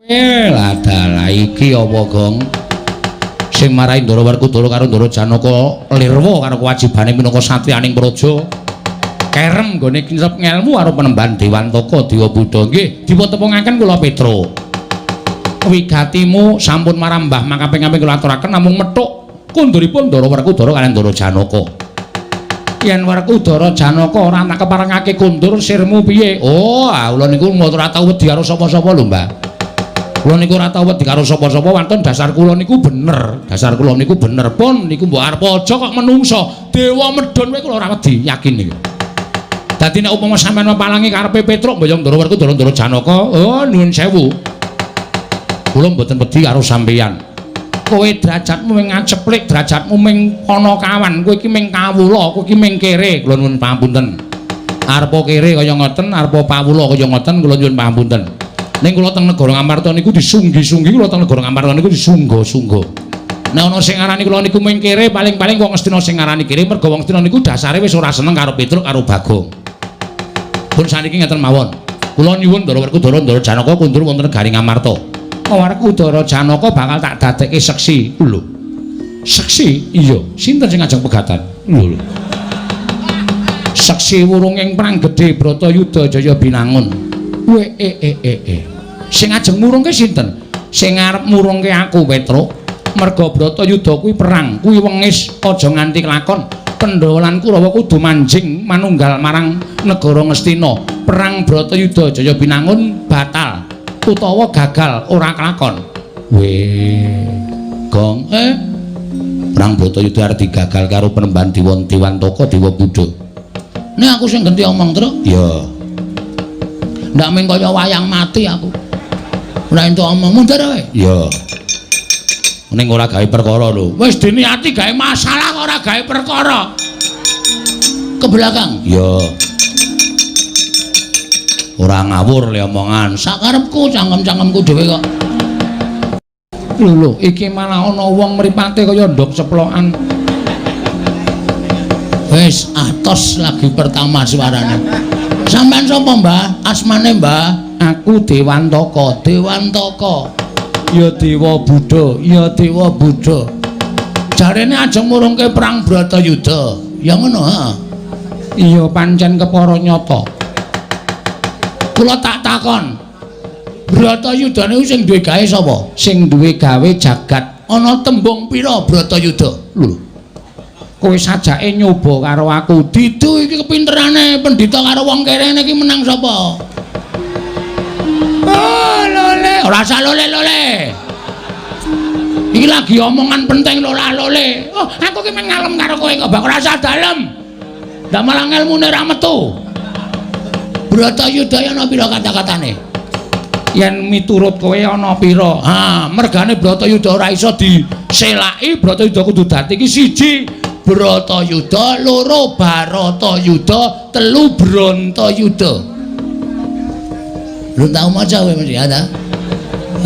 Lah dalah iki apa, Gong? Sing marai Ndara Werkudara karo Ndara Janaka lirwa karo kewajibane minangka satriyaning praja. Kerem nggone kincep ngelmu karo penemban Dewantaka Dewa Buddha. Nggih, dipun tepungaken kula Petruk. Wigatimu sampun marambah makaping-kaping kula aturaken namung methuk kunduripun Ndara Werkudara kaliyan Ndara Janaka. Yen Werkudara Janaka ora tak keparengake kundur sirmu piye? Oh, ah kula niku ora tau wedi karo sapa-sapa lho, Mbah. Kula niku ora tau wedi karo sapa-sapa, wonten dasar kula niku bener. Dasar kula niku bener pun niku mbok arep aja kok menungso. Dewa medhun kowe kula ora wedi, yakin niku. Dadi nek upama sampean mepalangi karepe Petruk mboyong Ndara Werkudara Ndara Janaka, oh nuwun sewu. Kula mboten wedi karo sampeyan. Kowe derajatmu ming ngaceplik, derajatmu ming panakawan, kowe iki ming kawula, kowe iki ming kere. Kula nuwun pangapunten. Arepa kere kaya ngoten, arepa pawula kaya ngoten, kula nyuwun pangapunten. Ning kula teng negara Ngamarta niku disunggi-sunggi, kula teng negara Ngamarta niku disungga-sungga. Nek ana sing ngarani kula niku ming kere, paling-paling wong Astina sing ngarani kere, merga wong Astina niku dasare wis ora seneng karo Petruk karo Bagong. Pun saniki ngeten mawon. Kula nyuwun Ndara Werkudara Ndara Janaka kundur wonten negari Ngamarta. Werkudara Janaka bakal tak dadekke seksi. Lho. Seksi? Iya. Sinten sing ngajeng pegatan? Lho. Seksi wurung ing perang gedhe Bratayuda Jaya Binangun. We e e e e. Sing ajeng murungke sinten? Sing arep murungke aku, Petruk. Merga Bratayuda kuwi perang, kuwi wengis aja nganti kelakon. Pandhawa lan Kurawa kudu manjing manunggal marang negara Ngastina. Perang Bratayuda Jaya Binangun batal utawa gagal ora kelakon. Weh. Gong, Perang Bratayuda arep digagal karo penemban Dewa Dewantaka Dewa Buddha. Nek aku sing genti omong, Truk. Ya. Ndak ming kaya wayang mati aku. Ora entuk omong mundur kowe. Ya. Ning ora gawe perkara lho. Wis diniati gawe masalah ora gawe perkara. Ke belakang. Ya. Ora ngawur le omongan. Sakarepku cangkem-cangkemku dhewe kok. Lho lho, iki malah ana wong mripate kaya ndok ceplokan. Wis atos lagi pertama suarane. Sampeyan sapa, Mbah? Asmane, Mbah? Aku Dewantaka. Dewantaka. Ya Dewa Buddha, ya Dewa Buddha. Jarene ajeng murungke perang Bratayuda. Ya ngono, ha. Iya pancen kepara nyata. Kula tak takon. Bratayuda niku sing duwe gawe sapa? Sing duwe gawe jagat. Ana tembung pira Bratayuda? Lho. Kowe sajake nyoba karo aku. Didu iki kepinterane pendhita karo wong kerene iki menang sapa? Oh, lole, ora usah lole-lole. Iki lagi omongan penting lola-lole. Oh, aku ki meng ngalem karo kowe kok, Bak, ora usah dalem. Ndak malah ngelmune ra metu. Bratayuda ana pira kata-katane? Yen miturut kowe ana pira? Ha, mergane Bratayuda ora iso diselaki, Bratayuda kudu dadi iki siji Bratayuda, loro Baratayuda, telu Brantayuda. Lu tau maca kowe mesti ya ta?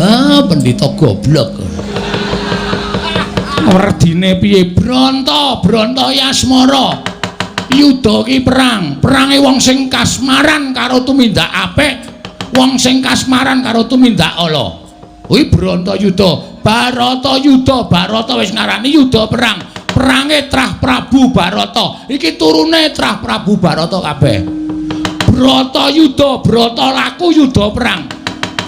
Ah, pendhita goblok. Werdine piye? Branta, Branta Yasmara. Yuda ki perang, perange wong sing kasmaran karo tumindak apik, wong sing kasmaran karo tumindak ala. Kuwi Brantayuda, Baratayuda, Barata wis ngarani yuda perang. Perange Trah Prabu Barata. Iki turune Trah Prabu Barata kabeh. Bratayuda, brata laku yuda perang.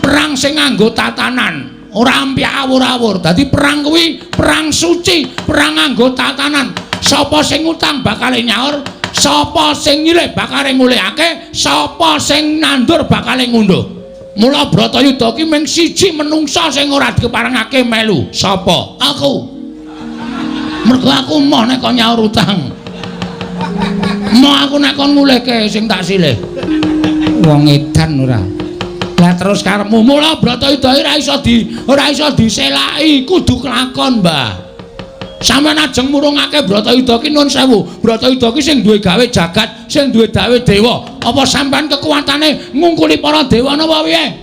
Perang sing nganggo tatanan, ora ampyak awur-awur. Dadi perang kuwi perang suci, perang nganggo tatanan. Sapa sing ngutang bakale nyaur, sapa sing nyilih bakale ngulihake, sapa sing nandur bakale ngunduh. Mula Bratayuda ki mung siji menungsa sing ora dikeparengake melu. Sapa? Aku. Mergo aku emoh nek kon nyaur utang. Emoh aku nek kon ngulihke sing tak silih. Wong edan ora. Lah terus karepmu mula Bratayuda ora iso diselaki, kudu kelakon, Mbah. Sampeyan ajeng murungake Bratayuda ki nun sewu. Bratayuda ki sing duwe gawe jagat, sing duwe gawe dewa. Apa sampeyan kekuatane ngungkuli para dewa napa piye?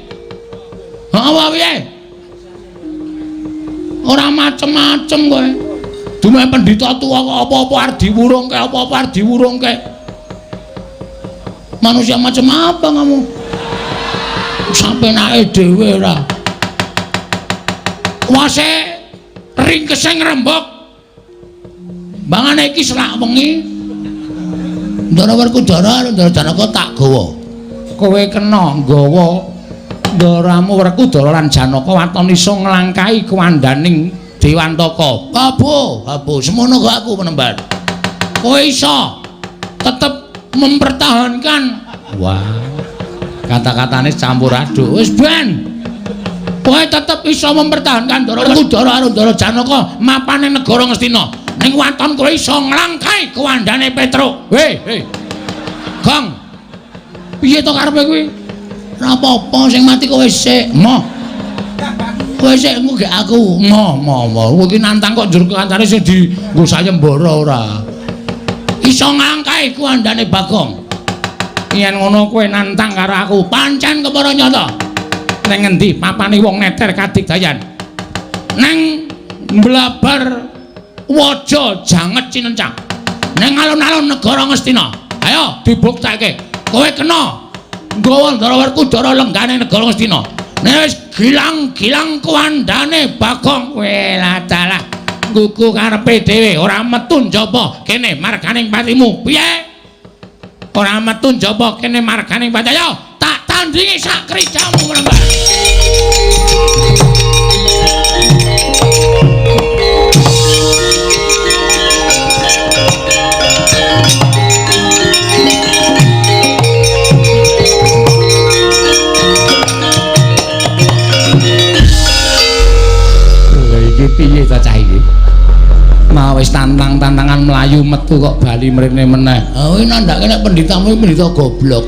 Heeh, piye? Ora macem-macem kowe. Dume pendhita tuwa kok apa-apa arep diwurungke, apa-apa arep diwurungke. Manusia macam apa kamu? Sampenake dhewe ora. Wase ringkese ngrembug. Bangane iki selak wengi Ndara Werkudara karo Ndara Janaka tak gawa. Kowe kena nggawa ndaramu Werkudara lan Janaka waton iso nglangkahi kuwandaning Dewantaka. Abo, abo, semono kok aku penemban. Kowe iso tetep mempertahankan. Wah. Kata-katane campur aduk. Wis ben. Kowe tetep iso mempertahankan Ndara Werkudara karo Ndara Janaka mapane negara Ngastina. Ning waton kowe iso nglangkahi kuwandane Petruk. Hei, hei. Gong. Piye to karepe kuwi? Ora apa-apa, sing mati kowe sik. Moh. Kowe sik engko gek aku. Moh, moh, moh. Kowe iki nantang kok njur kancane sing dienggo sayembara ora. Iso nglangkahi kuwandane Bagong. Yen ngono kowe nantang karo aku, pancen kepara nyata. Neng ngendi papane wong neter kadigdayan? Neng mblabar waja janget cinencang. Neng alun-alun negara Ngastina. Ayo dibuktekke. Kowe kena nggawa Ndara Werkudara lenggane negara Ngastina. Nek wis gilang-gilang kuwandane Bagong, kowe ladalah nggugu karepe dhewe ora metu njaba kene marganing patimu. Piye? Ora metu njaba kene marganing pati. Ayo tak tandingi sak krijamu lembah. Piye ta cah iki? Mau wis tantang-tantangan mlayu metu kok bali mrene meneh. Ha kuwi nandhake nek pendhitamu iki pendhita goblok.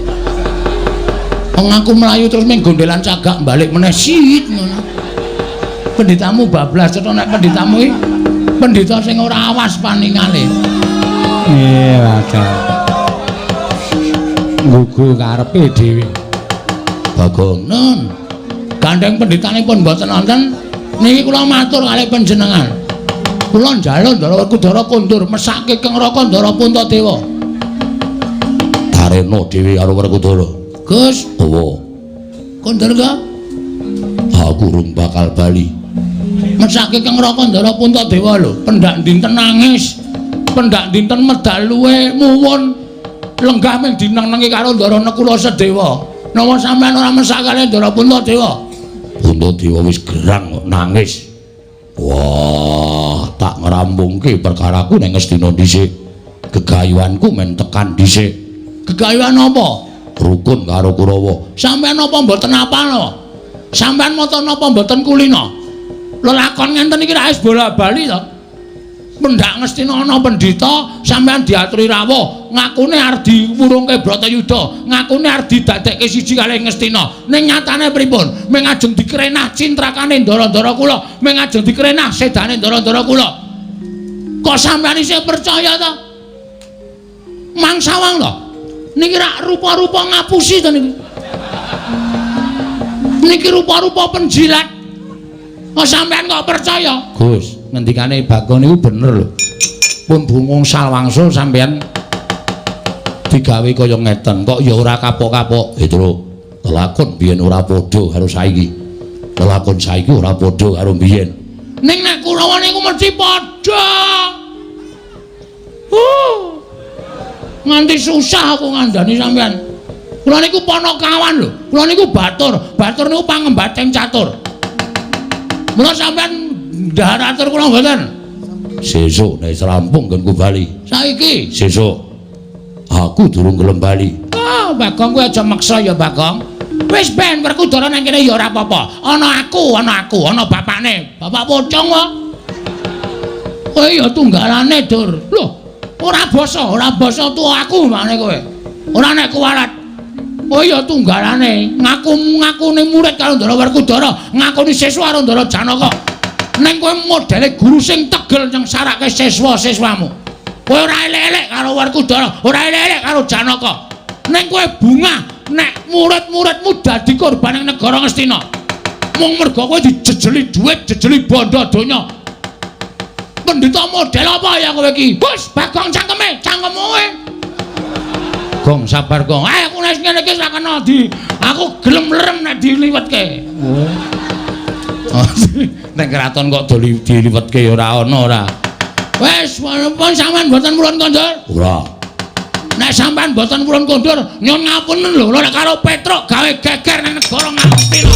Wong aku mlayu terus ming gondelan cagak balik meneh sit ngono. Pendhitamu bablas cetha nek pendhitamu iki pendhita sing ora awas paningale. Iya, wadah. Nggugu karepe dhewe. Bagong nun. Gandeng pendhitanipun mboten wonten. Niki kula matur kalih panjenengan. Kula njaluk Ndara Werkudara kondur mesake Keng Raka Ndara Puntadewa. Tarena dhewe karo Werkudara. Gus, owo. Kondur ga? Aku urung bakal bali. Mesake Keng Raka Ndara Puntadewa lho, pendak dinten nangis, pendak dinten medal luwe muwun lenggah ming dineng-nengi karo Ndara Nekula Sedewa. Napa sampean ora mesakane Ndara Puntadewa? Puntadewa wis gerang kok nangis. Wah, tak ngrampungke perkaraku ning Ngastina dhisik. Gegayuhanku men tekan dhisik. Gegayuhan apa? Rukun karo Kurawa. Sampeyan napa mboten apal? Sampeyan mata napa mboten kulina? Lelakon ngenten iki ra wis bola-bali to. Pendak Ngastina ana pendhita, sampeyan diaturi rawuh, ngakune arep diwurungke Bratayuda, ngakune arep didadekke siji kalih Ngastina. Ning nyatane pripun? Ming ajeng dikrenah cintrakane ndara-ndara kula, ming ajeng dikrenah sedane ndara-ndara kula. Kok sampeyan isih percaya to? Mangsawang to? Niki rak rupa-rupa ngapusi to niki. Niki rupa-rupa penjilat. Kok sampeyan kok percaya? Gus, ngendikane Bagong niku bener lho. Pun bungung salwangsul sampeyan digawe kaya ngeten, kok ya ora kapok-kapok. Truk, lelakon biyen ora padha karo saiki. Lelakon saiki ora padha karo biyen. Ning nek Kurawa niku mesti padha. Nganti susah aku ngandani sampeyan. Kula niku panakawan lho. Kula niku batur. Batur niku pangembating catur. Mula sampeyan ndahar atur kula mboten. Sesuk nek rampung nggonku bali. Saiki sesuk aku durung gelem bali. Oh, Bagong kowe aja maksa ya, Bagong. Wis ben Werkudara nang kene ya ora apa-apa. Ana aku, ana aku, ana bapakne. Bapak pocong kok. Kowe ya tunggalane, Dur. Lho, ora basa tuwa aku mane kowe. Ora nek kuwalat. Kowe ya tunggalane, ngaku-ngakune murid karo Ndara Werkudara, ngakoni siswa karo Ndara Janaka. Ning kowe modele guru sing tegel nyengsarake siswa-siswamu. Kowe ora elek-elek karo Werkudara, ora elek-elek karo Janaka. Ning kowe bungah nek murid-muridmu dadi korban ing negara Ngastina. Mung mergo kowe dijejeli dhuwit, jejeli bondo donya. Pendhita model apa ya kowe iki? Bos, Bagong cangkeme, cangkemmu kowe. Gong sabar gong. Aku nek ngene iki ora kena di. Aku gelem lerem nek diliwetke. Oh. Nek kraton kok diliwetke ya ora ana ora. Wis, pun sampean mboten purun kondur? Ora. Nek sampean mboten purun kondur, nyun ngapunten lho, nek karo Petruk gawe geger nang negara Ngastina.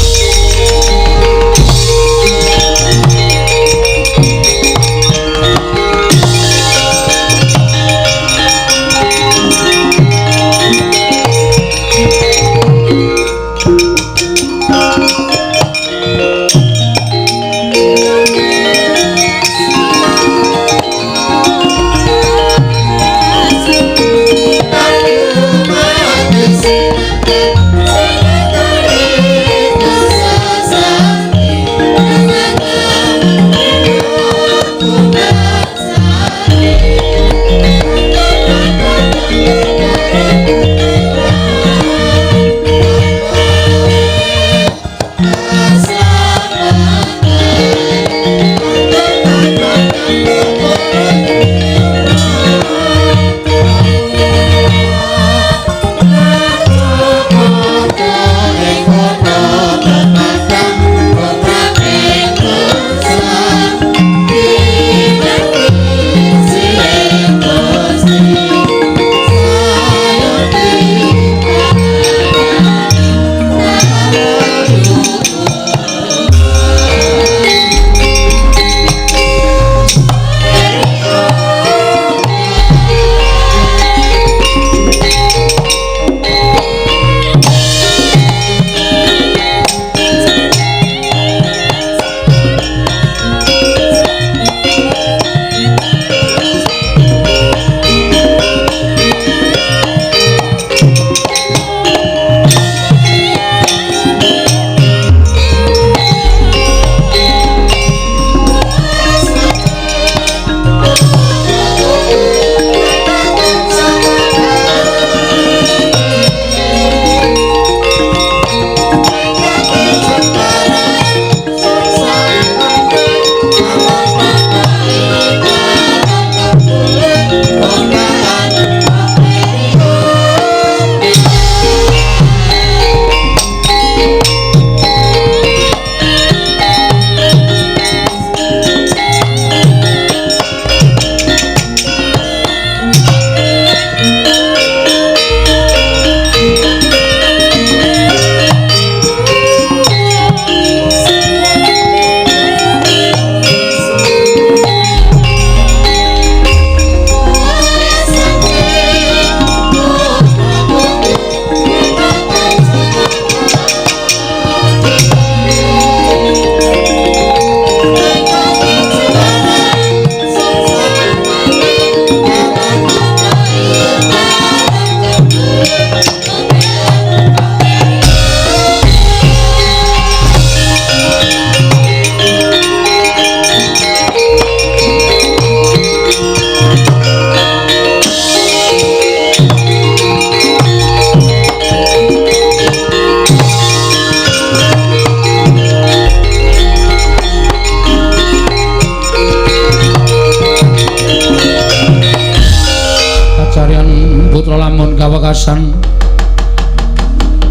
Kawekasan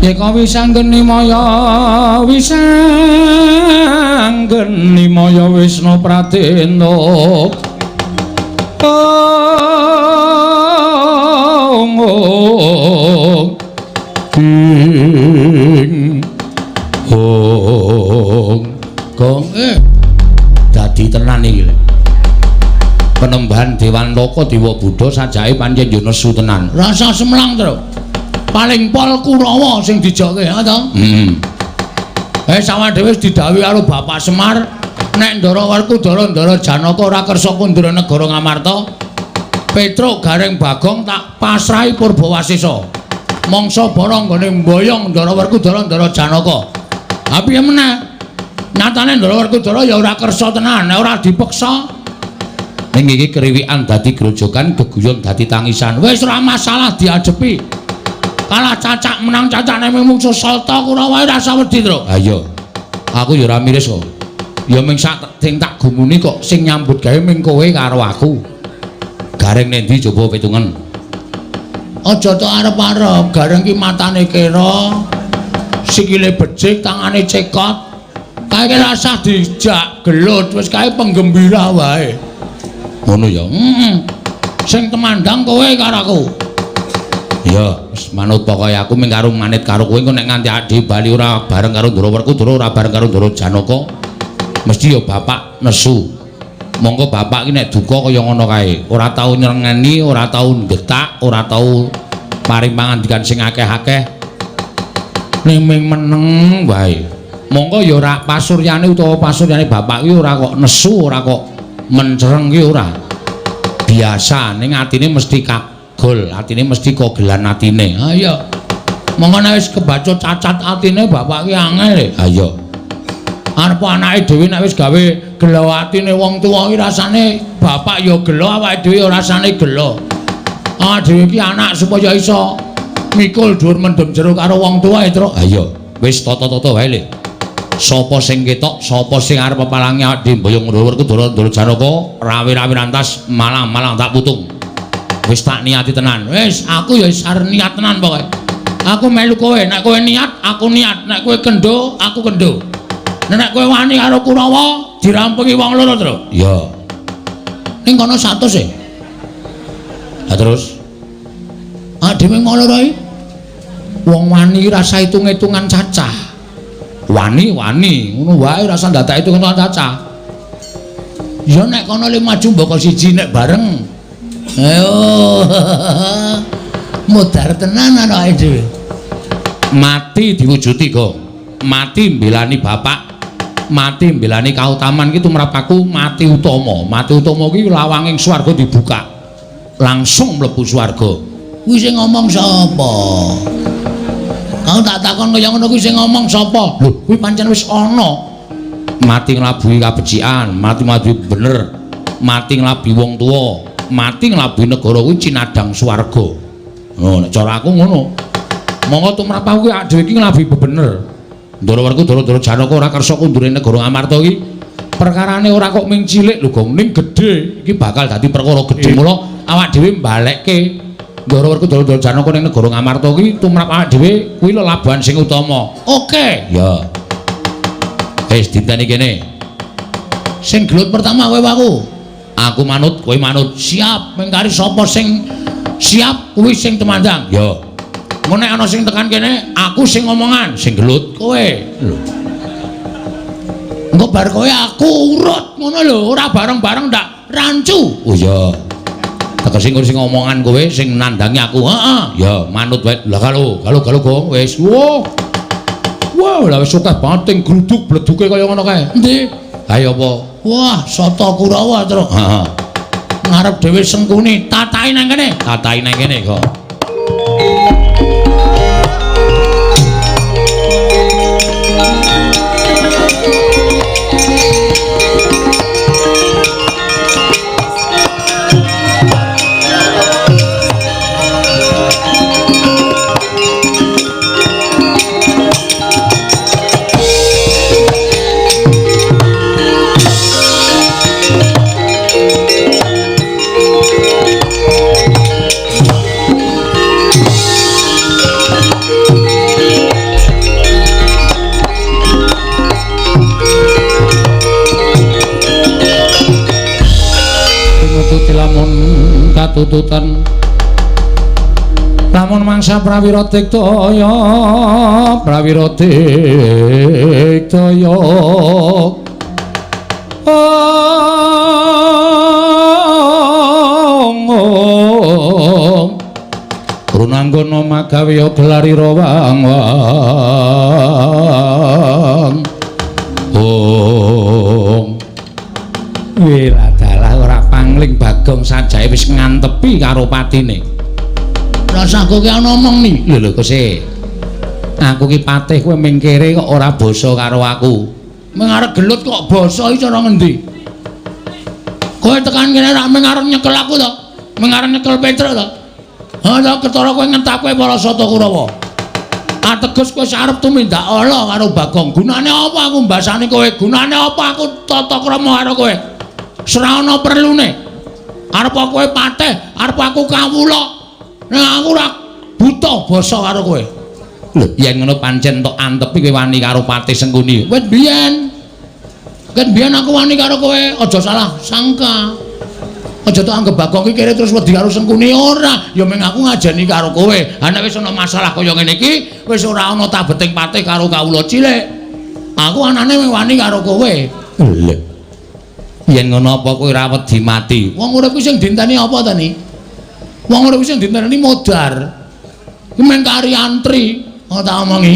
Yeka wisanggeni maya wisanggeni maya Wisnu Pradena Ong ing ong gong dadi tenan iki lho. Penembahan Dewantaka Dewa Buddha sajake pancen yo nesu tenan. Rasa semlang, Tru. Paling pol Kurawa sing dijoke, ha to? Heeh. Sawah dhewe wis didhawuhi karo Bapak Semar, nek Ndara Werkudara Ndara Janaka ora kersa kundur negara Ngamarta, Petruk Gareng Bagong tak pasrahi Purbawasesa. Mangsa bara nggone mboyong Ndara Werkudara Ndara Janaka. Ha piye meneh? Nyatane Ndara Werkudara ya ora kersa tenan, nek ora dipeksa. Ning iki kriwikan dadi grojogan, geguyon dadi tangisan. Wis ora masalah diajepi. Kalah cacak menang cacak nek mungsuh Salta Kurawa ora rasa wedi, Tru. Ha iya. Aku ya ora miris kok. Ya ming sak sing tak gumuni kok sing nyambut gawe ming kowe karo aku. Gareng nendi coba pitungen. Aja tok arep-arep, Gareng ki matane kera, sikile becik, tangane cekot. Kae rasah dijak gelut, wis kae penggembira wae. Ngono ya. Heeh. Sing temandang kowe karo aku. Ya, wis manut pokoke aku mung karo manit karo kowe engko nek nganti ade bali ora bareng karo Ndara Werkudara, ora bareng karo Ndara Janaka, mesti ya bapak nesu. Monggo bapak iki nek duka kaya ngono kae, ora tau nyrengeni, ora tau nggetak, ora tau paring pangandikan sing akeh-akeh. Ning ming meneng wae. Monggo ya ora pasuryane utawa pasuryane bapak ki ora kok nesu, ora kok mencereng ki ora. Biasa ning atine mesti kagol, atine mesti kogelan atine. Ha iya. Monggo nek wis kebacut cacat atine bapak ki angel e. Ha iya. Arep anake dhewe nek wis gawe gelo atine wong tuwa ki rasane bapak ya gelo, awake dhewe ya rasane gelo. Awake dhewe ki anak supaya iso mikul dhuwur mendem jero karo wong tuwa e, Truk. Ha iya. Wis tata-tata wae le. Sapa sing ketok, sapa sing arep pepalangi awake dhewe mboyong Ndara Werkudara, Ndara Janaka, rawe-rawe rantas malang-malang tak putung. Wis tak niati tenan. Wis, aku ya wis arep niat tenan pokoke. Aku melu kowe, nek kowe niat, aku niat, nek kowe kendho, aku kendho. Nek kowe wani karo Kurawa, dirampungi wong loro, Truk. Iya. Ning kono 100 e. Lah terus? Ah dhewe wong loro iki. Wong wani rasa hitung-hitungan cacah. Wani-wani, ngono wae rasa ndadak hitung-hitungan cacah. Ya nek kono le maju mboko siji nek bareng. Ayo. Modar tenan anake dhewe. Mati diwujuti, Gong. Mati mbelani bapak, mati mbelani kautaman ki tumrap aku mati utama. Mati utama ki lawanging swarga dibuka. Langsung mlebu swarga. Kuwi sing ngomong sapa? Kau tak takon kaya ngono kuwi sing ngomong sapa? Lho, kuwi pancen wis ana. Mati nglabuhi kabecikan, mati mati bener, mati nglabuhi wong tuwa, mati nglabuhi negara kuwi cinadang swarga. Oh, nek cara aku ngono. Monggo tumrap aku ki dhewe iki nglabuhi bebener. Ndara Werkudara, Ndara Janaka ora kersa kundure negara Amarta iki. Perkarane ora kok ming cilik lho, Gong, ning gedhe. Iki bakal dadi perkara gedhe. Mula awak dhewe mbalekke Ndara Werkudara, Ndara Janaka ning negara Ngamarta iki tumrap awak dhewe kuwi lelabuhan sing utama. Oke. Ya. Wis dinteni kene. Sing gelut pertama kowe aku. Aku manut, kowe manut. Siap, mengkari sapa sing siap kuwi sing temandang. Ya. Engko nek ana sing tekan kene, aku sing ngomongan, sing gelut kowe. Lho. Engko bar kowe aku urut ngono lho, ora bareng-bareng ndak rancu. Oh iya. Tegese engko sing ngomongan kowe, sing nandangi aku. Heeh. Ya, manut wae. Lah kalo, kalo Gong, wis. Wah. Wah, lah wis akeh banget ting gruduk bleduke kaya ngono kae. Endi? Ha ya apa? Wah, Sata Kurawa, Truk. Heeh. Ngarep dhewe Sengkuni, tatahi nang kene. Tatahi nang kene kok. Katututan lamun mangsa prawira diktaya, prawira diktaya. Om Runanggono magawe gelarira wang wang. Om Wiradalah ora pangling Bagong sajae wis ngantepi karo patine. Rasah kowe ana omong ni. Lho lho Kose. Aku ki patih kowe mingkire kok ora basa karo aku. Ming arep gelut kok basa iki cara ngendi? Kowe tekan kene rak ming arep nyekel aku to? Ming arep nyekel Petruk to? Ha ta ketara kowe ngentake para Sata Kurawa. Ateges kowe arep tumindak ala karo Bagong. Gunane apa aku mbasani kowe? Gunane apa aku tata krama karo kowe? Srana perlune. Arep kowe patih, arep aku kawula. Nah aku ora buta basa karo kowe. Lho, yen ngono pancen tok antepi kowe wani karo patih Sengkuni. Wis biyen. Ket biyen aku wani karo kowe, aja salah sangka. Aja tok anggep Bagong iki kere terus wedi karo Sengkuni ora. Ya mung aku ngajeni karo kowe. Ha nek wis ana masalah kaya ngene iki, wis ora ana tabeting patih karo kawula cilik. Aku anane wani karo kowe. Lho. Yen ngono apa kowe ora wedi mati? Wong urip kuwi sing dinteni apa ta ni? Wong urip kuwi sing dinteni modar. Ki mung kari antri, ngono tak omongi.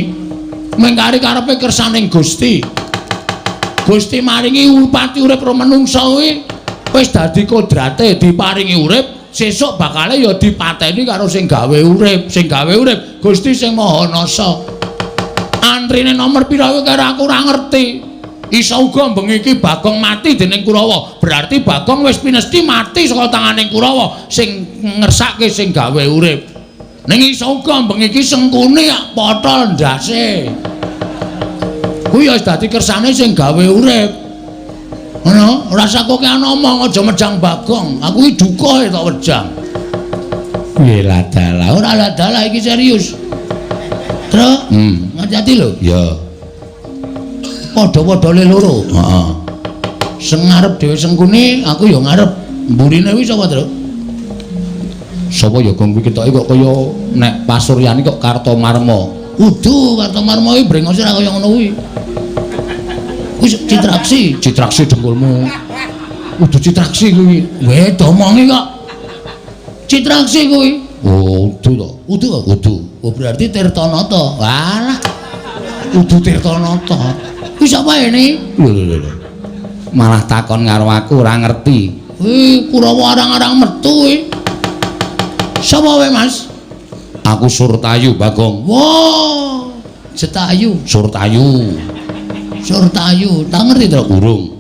Mung kari karepe kersaning Gusti. Gusti maringi upati urip ro menungsa kuwi wis dadi kodrate diparingi urip, sesuk bakale ya dipateni karo sing gawe urip, sing gawe urip Gusti sing Maha Nasa. Antrine nomor pira kuwi karo aku ora ngerti. Iso uga bengi iki Bagong mati dening Kurawa. Berarti Bagong wis pinesti mati saka tanganing Kurawa sing ngersake sing gawe urip. Ning iso uga bengi iki Sengkuni potol ndase. Kuwi ya wis dadi kersane sing gawe urip. Ngono, ora usah kowe ngomong aja mejang Bagong. Aku iki duka tok wejang. Piye ladalah? Ora ladalah iki serius. Truk, ngati-ati lho. Ya. Padha-padha le loro. Heeh. Sing ngarep dhewe Sengkuni, aku ya ngarep. Mburine kuwi sapa, Truk? Sapa ya Gong kuwi ketoke kok kaya nek pasuryane kok Kartomarma. Udu Kartomarma iki brengose ora kaya ngono kuwi. Kuwi Citraksi, Citraksi dengkulmu. Udu Citraksi kuwi. Weh, domongi kok. Citraksi kuwi. Oh, udu to. Udu kok udu. Oh, berarti Tirtanata. Walah. Udu Tirtanata. Kuwi sapa ini? Lho lho lho. Malah takon karo aku ora ngerti. Kuwi Kurawa arang-arang metu kuwi. Sapa kowe, Mas? Aku Surtayu, Bagong. Wah, Jetayu, Surtayu. Surtayu, tak ngerti to? Urung.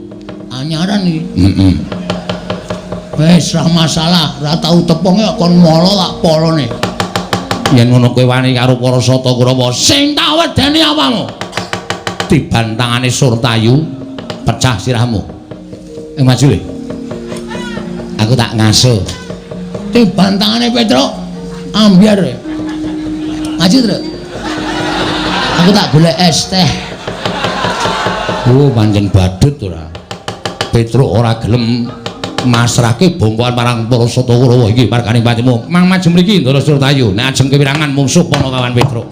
Anyaran iki. Heeh. Wis ra masalah, ra tau tepung kok kon molo tak polone. Yen ngono kowe wani karo para sata Kurawa, sing tak wedeni apamu? Tiban tangane Surtayu, pecah sirahmu. Maju le. Aku tak ngaso. Tiban tangane Petruk, ambyar. Maju, Truk. Aku tak golek es teh. Oh, pancen badut ora. Petruk ora gelem masrahke bongkoan marang para sata Kurawa iki margane patimu. Mang maju mriki Ndara Surtayu. Nek ajeng kewirangan mungsuh Panakawan Petruk.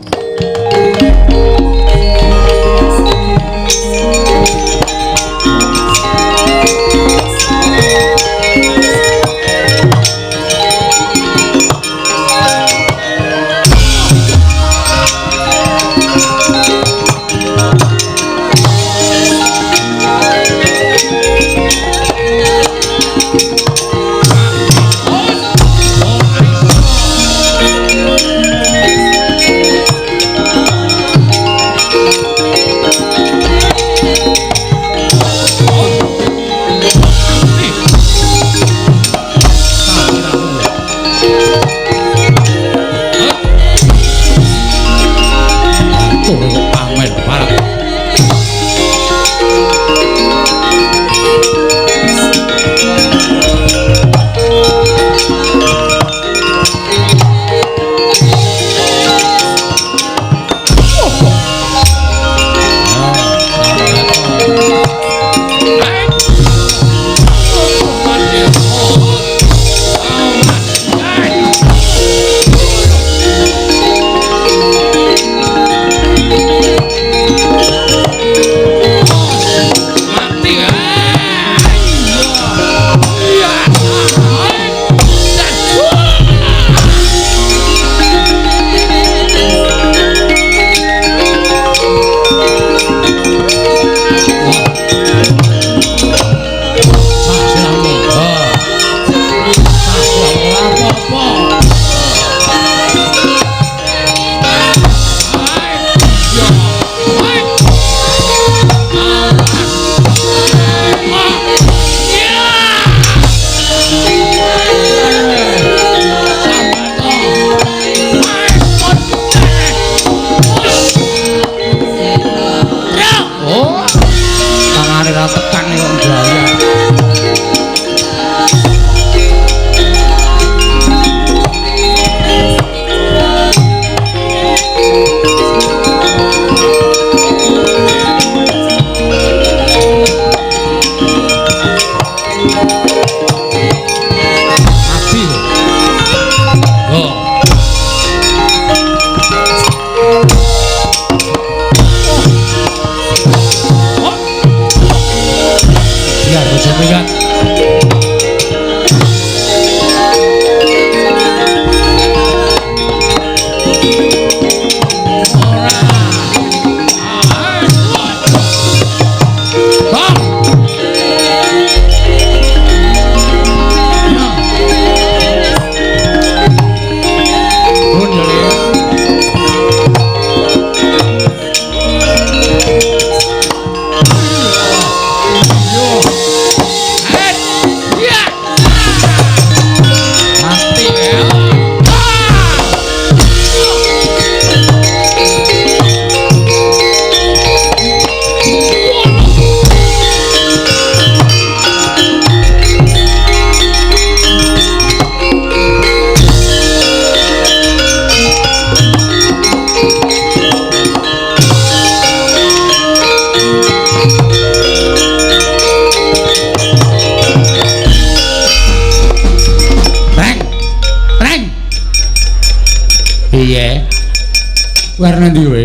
Arep ndi kowe?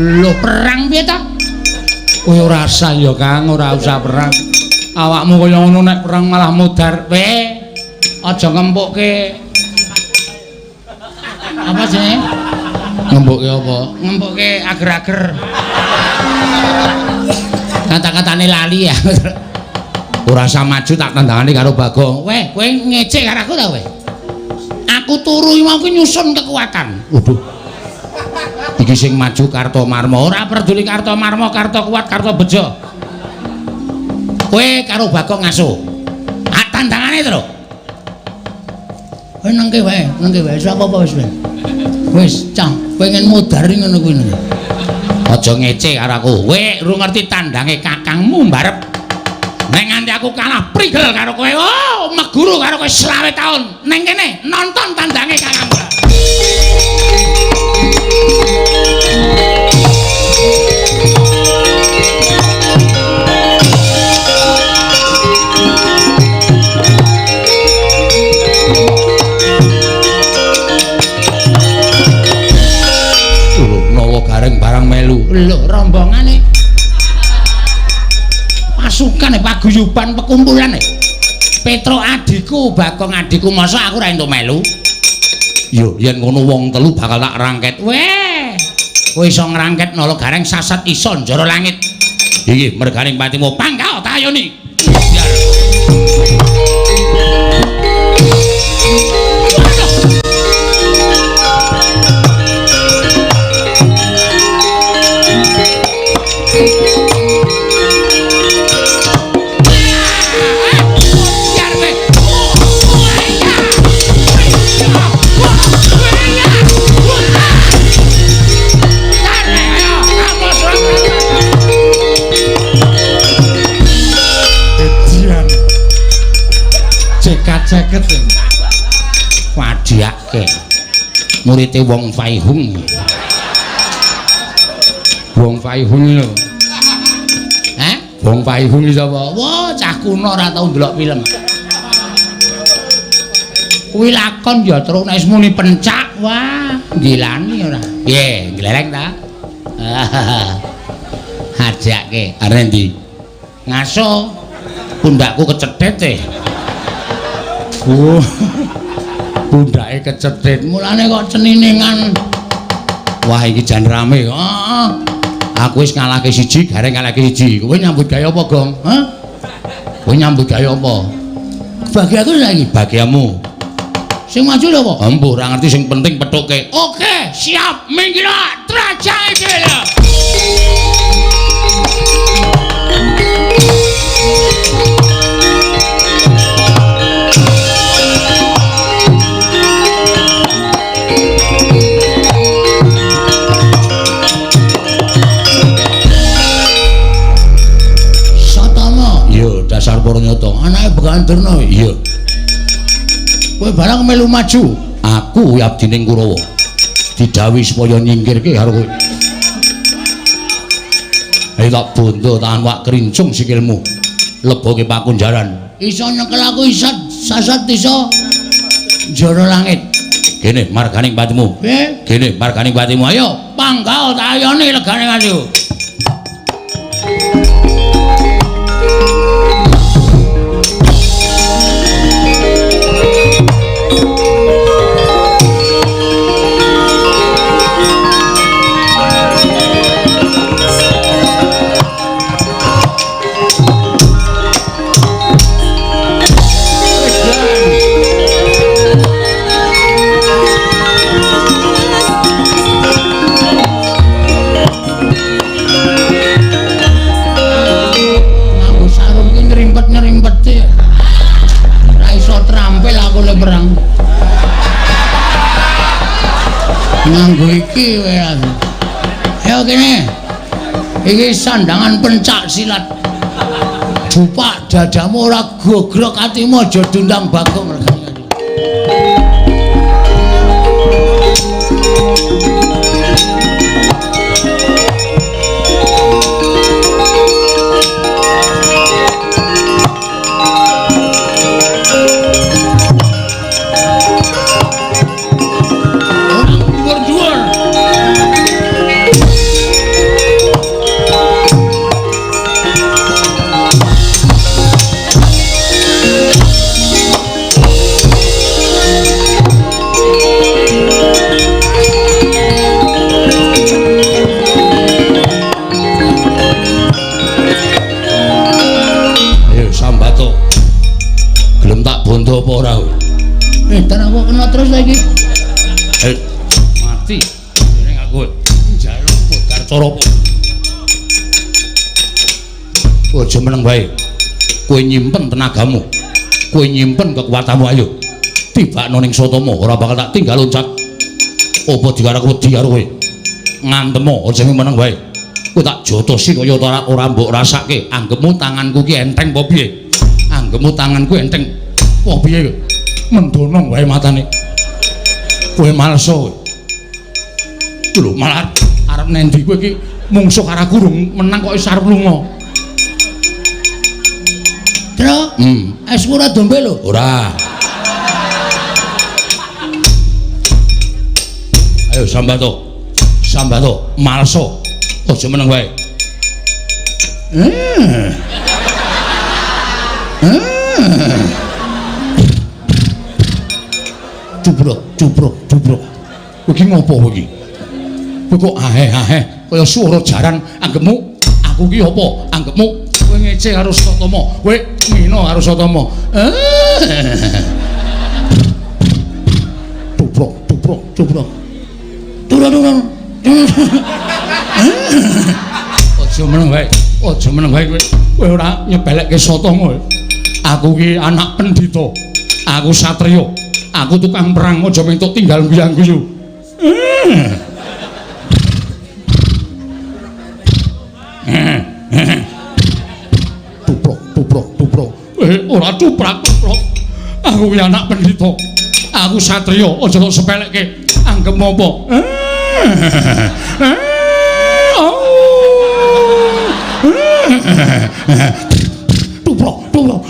Lho, perang piye ta? Kowe ora usah ya, Kang, ora usah perang. Awakmu kaya ngono nek perang malah mudar. Kowe aja ngempukke. Apa jenenge? Ngempukke apa? Ngempukke ager-ager. Kata-katane lali ya. Ora usah maju tak tandangane karo Bagong. Weh, kowe ngecek karo aku ta kowe? Aku turu iki mau nyusun kekuatan. Waduh. Iki sing maju Kartomarma. Ora peduli Kartomarma, Karto kuat, Karto bejo. Kowe karo Bagong ngaso. Ah tandangane to lho. Kowe nengke wae, nengke wae. Wis apa-apa wis. Wis, cah, pengen mudar ngono kuwi. Aja ngece karo aku. Kowe ora ngerti tandange kakangmu mbarep. Nek nganti aku kalah prigel karo kowe. Oh, meguru karo kowe 25 taun. Neng kene nonton tandange kakangmu. Lho, nawa gareng barang melu. Lho, rombongane pasukan paguyuban pekumpulan. Petro adikku, Bagong adikku, masa aku ora entuk melu? Yo, yen ngono wong telu bakal tak rangket. Weh, kowe iso ngrangket nala gareng sasat iso njara langit. Iki merganing patimu pangkal tayoni. Biar. Ceket wadiake murite Wong Faihung. Wong Faihung lho. Hah? Wong Faihung iki sapa? Wah, cah kuno ora tau ndelok film. Kuwi lakon ya terus nek muni pencak, wah, gilani ora. Piye, gleleng ta? Hajake arep ndi? Ngaso pundakku kecethet e. Oh, pundake kecethet. Mulane kok ceniningan. Wah, iki jan rame. Heeh. Aku wis ngalahke siji, gareng ngalahke siji. Kowe nyambut gawe apa, Gong? Hah? Kowe nyambut gawe apa? Bagi aku saiki, bagiamu. Sing maju lho apa? Embuh, ora ngerti sing penting pethuke. Oke, siap. Minggir trajake dhewe. Dasar Pornyoto, anake Begawan Durna. Iya. Kowe barang melu maju, aku abdining Kurawa. Didhawuhi supaya nyingkirke karo kowe. Ayo tak bondo tahan wak krincung sikilmu. Leboke pakunjaran. Iso nyekel aku iso sasat iso njara langit. Kene marganing patimu. Piye? Kene marganing patimu. Ayo panggal tayone legane nganti. Perang nganggo iki wae aku. Ayo kene. Iki sandangan pencak silat. Jupak dadamu ora gogrok atimu aja diundang Bagong regane. Yuda apa ora kowe? Edan aku kena terus ta iki. Mati. Dene aku njaluk modar cara apa? Aja meneng wae. Kowe nyimpen tenagamu. Kowe nyimpen kekuatanmu ayo. Tibakno ning Satama, ora bakal tak tinggal loncat. Apa dikarep wedi karo kowe? Ngantemo aja meneng wae. Kowe tak jotosi kaya ora mbok rasake. Anggepmu tanganku ki enteng apa piye? Anggepmu tanganku enteng apa piye? Mendono wae matane. Kowe malso. Lho malah arep nendi kowe iki mungsuh karo aku rung menang kok wis arep lunga. Tro, es ora dombe lho. Ora. Ayo sambato. Sambato, malso. Aja meneng wae. Cubrok, cubrok, cubrok. Kowe iki ngopo kowe iki? Kowe kok ahe-ahe kaya swara jaran anggepmu aku ki apa? Anggepmu kowe ngece karo Satama, kowe ngina karo Satama. Cubrok, cubrok, cubrok. Turun-turun. Aja meneng wae. Aja meneng wae kowe. Kowe ora nyepelekke Satama. Aku ki anak pendhita. Aku satriya. Aku tukang perang aja mentuk tinggal guyang-guyu. Tuprok, tuprok, tuprok. Ora tuprak, tuprok. Aku ki anak pendhita. Aku satriya, aja tok sepelekke. Anggep apa? Tuprok, tuprok.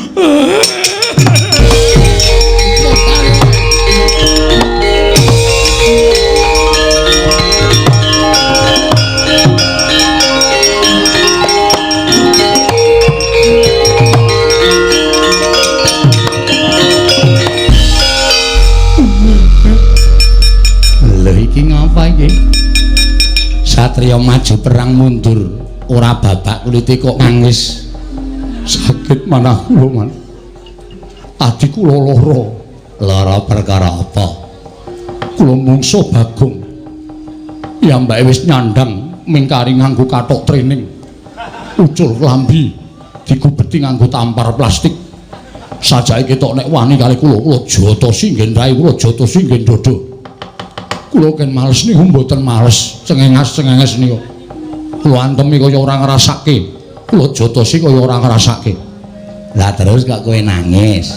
Satriya maju perang mundur ora babak kulite kok nangis. Sakit manah kula man. Adi kula lara. Lara perkara apa? Kula mungsuh Bagong. Piyambake wis nyandang mingkari nganggo kathok training. Ucul klambi digubeti nganggo tampar plastik. Sajake ketok nek wani kali kula, kula jotosi nggen rai, kula jotosi nggen dodo. Kula ken males niku mboten males, cengengas-cengenges niku. Kula antemi kaya ora ngrasake. Kula jotosi kaya ora ngrasake. Lah terus kok kowe nangis?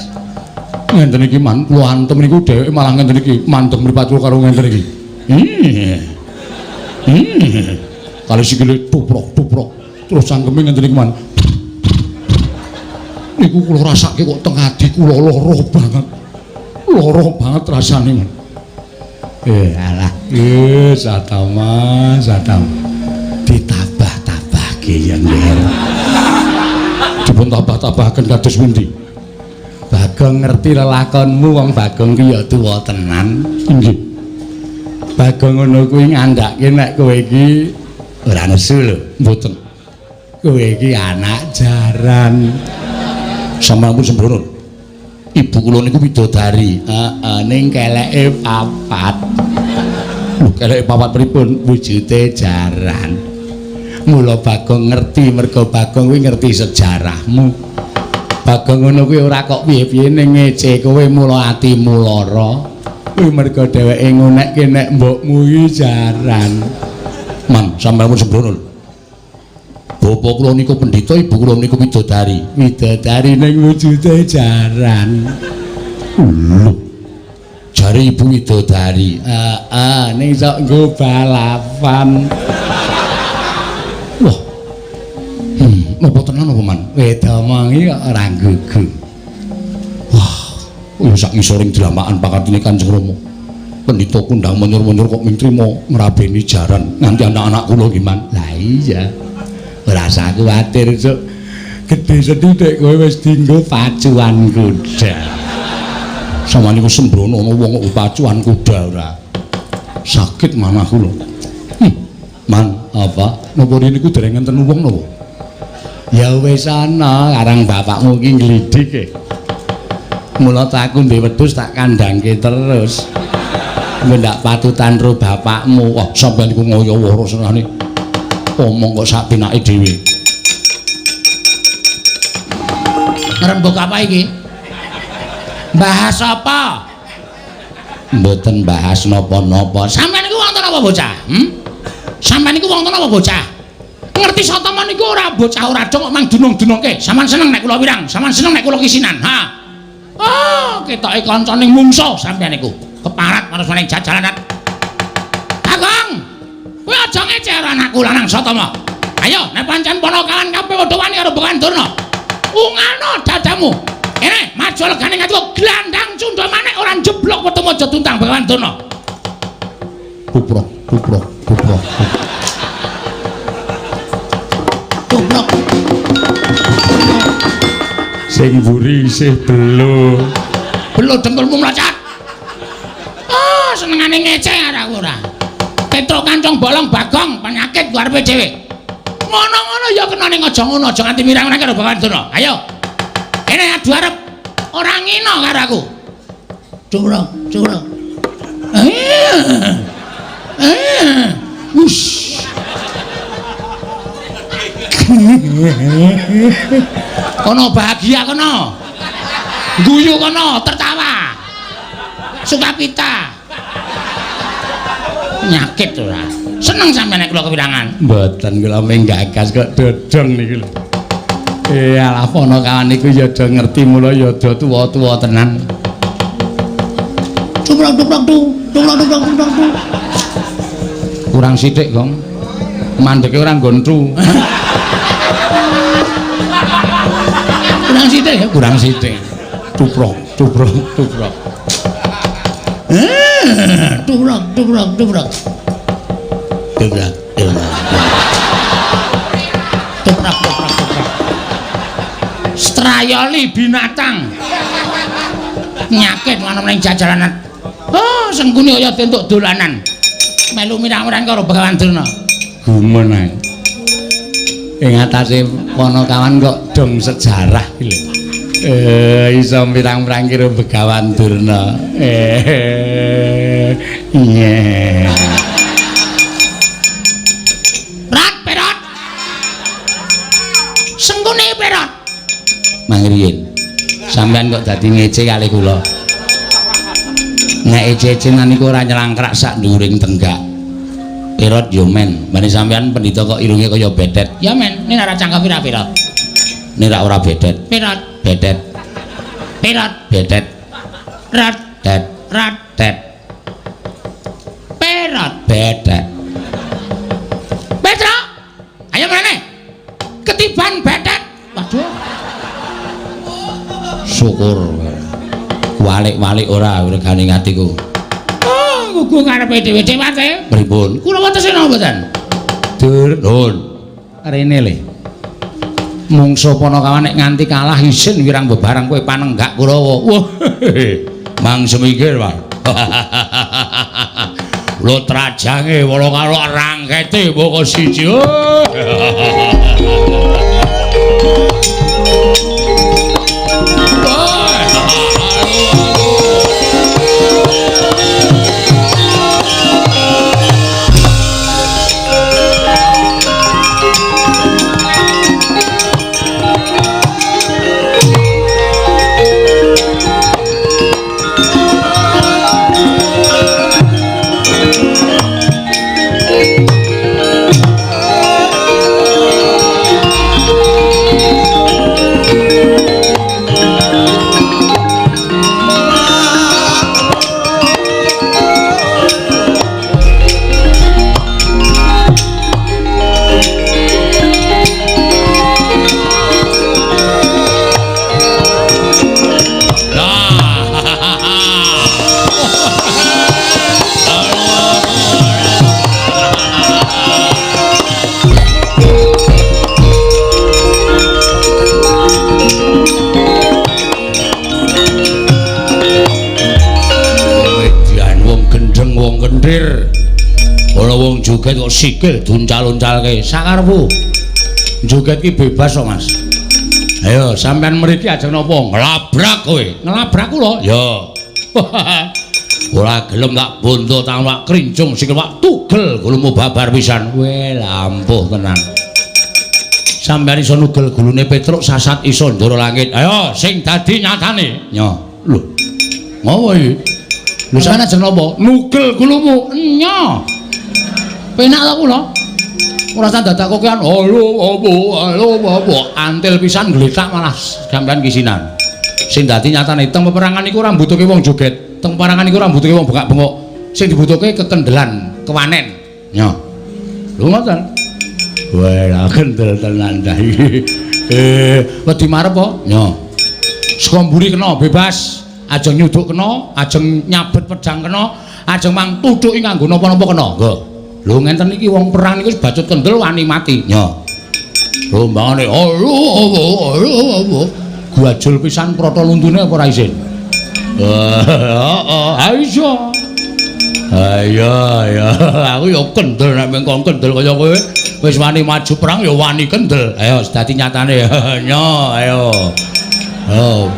Ngenten iki man, kula antem niku dheweke malah ngenten iki, mandhem mripat kula karo ngenten iki. Kali sikile tuprok-tuprok, terus cangkeme ngenten iki man. Niku kula rasake kok teng ati kula lara banget. Lara banget rasane man. Alah, Satama, Satama. Ditabah-tabahke ya nggih. Dipun tabah-tabahaken kados pundi? Bagong ngerti lelakonmu, wong Bagong ki ya tuwa tenan. Inggih. Bagong ngono kuwi ngandhake nek kowe iki ora nesu lho, mboten. Kowe iki anak jaran. Sampun sembrono. Ibu kula niku widodari. Heeh, ning keleke papat. Lho, keleke papat pripun? Wujude jaran. Mula Bagong ngerti, mergo Bagong kuwi ngerti sejarahmu. Bagong ngono kuwi ora kok piye-piye ning ngece kowe mula atimu lara. Kuwi mergo dheweke ngunekke nek mbokmu iki jaran. Man, sampeyan pun sembrono. Bapak kula niku pendhita, ibu kula niku widodari. Widodari ning wujude jaran. Lho. Jare ibu widodari. Heeh, ning sok nggo balapan. Wah. Napa tenan apa, Man? Wedomongi kok ora gugu. Wah, ya sak ngisoring dlamakan pakatine Kanjeng Rama. Pendhita kundang menyur-menyur kok ming trima ngrabeni jaran nganti anak-anak kula nggih, Man. Lah iya. Ora usah kuwatir, Cuk. Gedhe sethithik kowe wis dienggo pacuan kuda. Sama niku sembrono ana wong kok pacuan kuda ora. Sakit manah kula. Man, apa? Napa niku dereng enten wong napa? Ya wis ana, karang bapakmu ki nglidik e. Mula ta aku ndek wedhus tak kandhangke terus. Ndak patutan ro bapakmu. Wah, sampeyan iku ngoyo ora senane. Omong kok sak pinake dhewe. Ngrembug apa iki? Bahas apa? Mboten bahas napa-napa. Sampeyan iku wonten apa bocah? Sampeyan iku wonten apa bocah? Ngerti Satama niku ora bocah ora dong kok mang dunung-dunungke. Sampeyan seneng nek kula wirang, sampeyan seneng nek kula kisinan. Ha. Oh, ketoke kancane mungsuh sampeyan niku. Keparat marang ning jajalanan. Bagong, kowe aja ngece karo anakku lanang Satama. Ayo, nek pancen ponokawan kabeh padha wani karo Begawan Durna. Ungano dadamu. Kene, maju legane ngatiku glandang cundha manik ora njeblok metu aja tuntang Begawan Durna. Puprok, puprok, puprok. Puprok. Sing mburi isih belo. Belo dengkulmu mlacat. Oh, senengane ngece karo aku ora. Petruk kancong bolong Bagong penyakit ku arepe dhewe. Ngono-ngono ya kena ning aja ngono, aja nganti mirang-mirang karo Begawan Durna. Ayo. Kene adu arep ora ngino karo aku. Curang, curang. Wush. Kono bahagia kono. Guyu kono, tertawa. Sukapita. Penyakit ora. Seneng sampeyan nek kula kewirangan. Mboten kula menggagas kok dodong niku lho. Alah ponokawan niku ya do ngerti mula ya do tuwa-tuwa tenan. Cuprok-cuprok tu, cuprok-cuprok tu. Kurang sithik, Gong. Mandeke ora nggon tu. Kurang sithik ya, kurang sithik. Cuprok, cuprok, cuprok. Cuprok, cuprok, cuprok. Cuprok, cuprok. Cuprok, cuprok, cuprok. Strayoli binatang. Nyakit ana ning jajalanan. Oh, sengkuni kaya entuk dolanan. Melu mirang-mirang karo Begawan Durna. Gumun ae. Ing atase ponokawan kok dong sejarah iki lho. Iso mirang-mirang karo Begawan Durna. Iya. Rat perot. Sengkuni perot. Mangriyin. Sampeyan kok dadi ngece kali kula. Nek ece-ecenan niku ora nyelangkrak sak nduring tenggak. Perot yo men, bane sampeyan pendhita kok irunge kaya bedet. Ya men, nek ora cangkem ora perot. Nek ora bedet. Perot, bedet. Perot, bedet. Rat, det, rat, det. Perot, bedet. Petruk. Ayo mrene. Ketiban bedet. Waduh. Syukur. Walik-walik ora regane atiku. Oh, gugu ngarepe dhewe-dhewe mate. Pripun? Kula wonten napa mboten? Dur, nun. Rene le. Mungsuh ponokawan nek nganti kalah isin wirang bebarang kowe panenggak Kurawa. Wah. Mang semikir, Pak. Lho trajange wala karo rangkete moko siji. Ana wong joget kok sikil duncal-uncalke. Sakarepmu. Joget ki bebas kok, Mas. Ayo sampean mriki ajeng napa? Nglabrak kowe. Nglabrak kula? Ya. Ora gelem tak bondo tak wak krincung sikil wak tugel gulumu babar pisan. Kowe lampuh tenan. Sampeyan iso nugel gulune Petruk sasat iso ndoro langit. Ayo sing dadi nyatane. Nyo. Lho. Ngopo iki? Lho sampeyan ajeng napa? Nugel gulumu. Nyo. Penak ta kula? Ora usah dadak kokean. Halo apa halo apa antil pisan gletak malah sampeyan kisinan. Sing dadi nyatane teng peperangan iku ora mbutuhke wong joget. Teng peperangan iku ora mbutuhke wong bengak-bengok. Sing dibutuhke kekendelan, kewanen. Nyo. Lho ngoten. Wah, kendel tenan ta iki. Wedi marep apa? Nyo. Saka mburi kena bebas, ajeng nyuduk kena, ajeng nyabet pedang kena, ajeng mang tuthuki nganggo napa-napa kena. Nggo. Lho ngenten iki wong perang niku wis bacut kendel wani mati. Nyo. Rombangane halo halo halo. Guajul pisan prata luntune apa ora isin? Heeh, ha iso. Ayo ya, aku ya kendel nek mengkon kendel kaya kowe. Wis wani maju perang ya wani kendel. Ayo dadi nyatane. Nyo, ayo. Oh.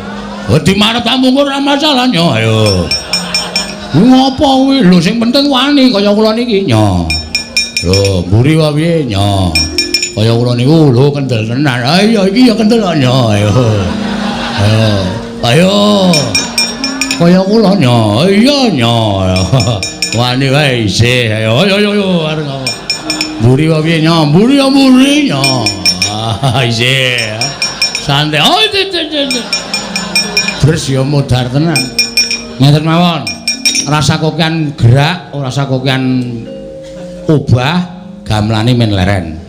Wedi marep ta mungkur ora masalah nyo, ayo. Ngopo kuwi? Lho sing penting wani kaya kula niki nyo. Lho, mburi wae piye nyo. Kaya kula niku lho kendel tenan. Ayo iki ya kendel kok nyo, ayo. Ayo. Ayo. Kaya kula nyo. Iya nyo. Wani wae isih. Ayo ayo ayo arep ngopo. Mburi wae piye nyo? Mburi ya mburi nyo. Ah isih. Santai. Oh Bres ya modar tenan. Ngeten mawon. Rasa kokean gerak, ora rasa kokean obah, gamelane men leren.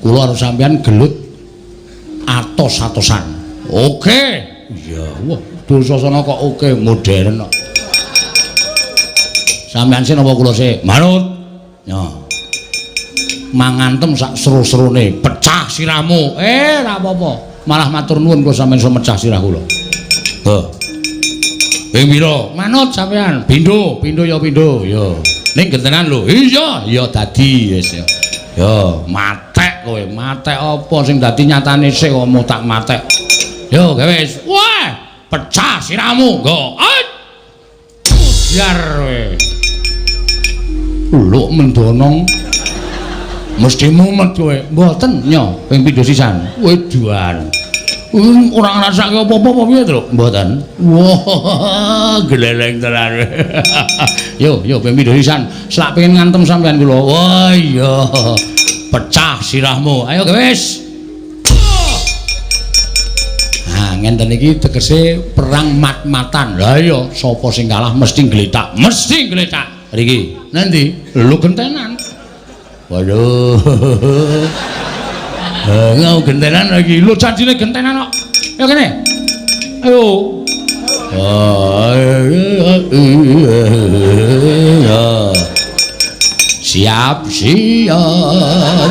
Kula karo sampeyan gelut atos-atosan. Oke. Iya, wah, Dursasana kok oke modern kok. Sampeyan sih napa kula sih? Manut. Yo. Mangantem sak seru-serune, pecah sirahmu. Ora apa-apa. Malah matur nuwun kula sampeyan iso mecah sirah kula. Heh. Ping pira? Manut sampeyan. Pindho, pindho ya pindho. Ya. Ning gentenan lho. Iya, ya dadi wis ya. Ya, matek kowe. Matek apa sing dadi nyatane sik kok tak matek. Yo gawe wis. Wah, pecah sirahmu. Nggo. Biar kowe. Lho mendonong. Mesti mumet kowe. Mboten nyo, ping pindho sisan. Weduan. Ora ngrasake apa-apa apa piye, Truk? Mboten. Wah, gleleng tenan. Yo, yo ping pindho sisan. Selak pengen ngantem sampean kula. Wah, iya. Pecah sirahmu. Ayo wis. Nah, ngenten iki tegese perang mat-matan. Lah iya, sapa sing kalah mesti gletak. Mesti gletak. Riki, nanti lho gentenan. Waduh. Ngau gentenan lagi. Lho janjine gentenan kok. Ayo kene. Ayo. Siap, siap.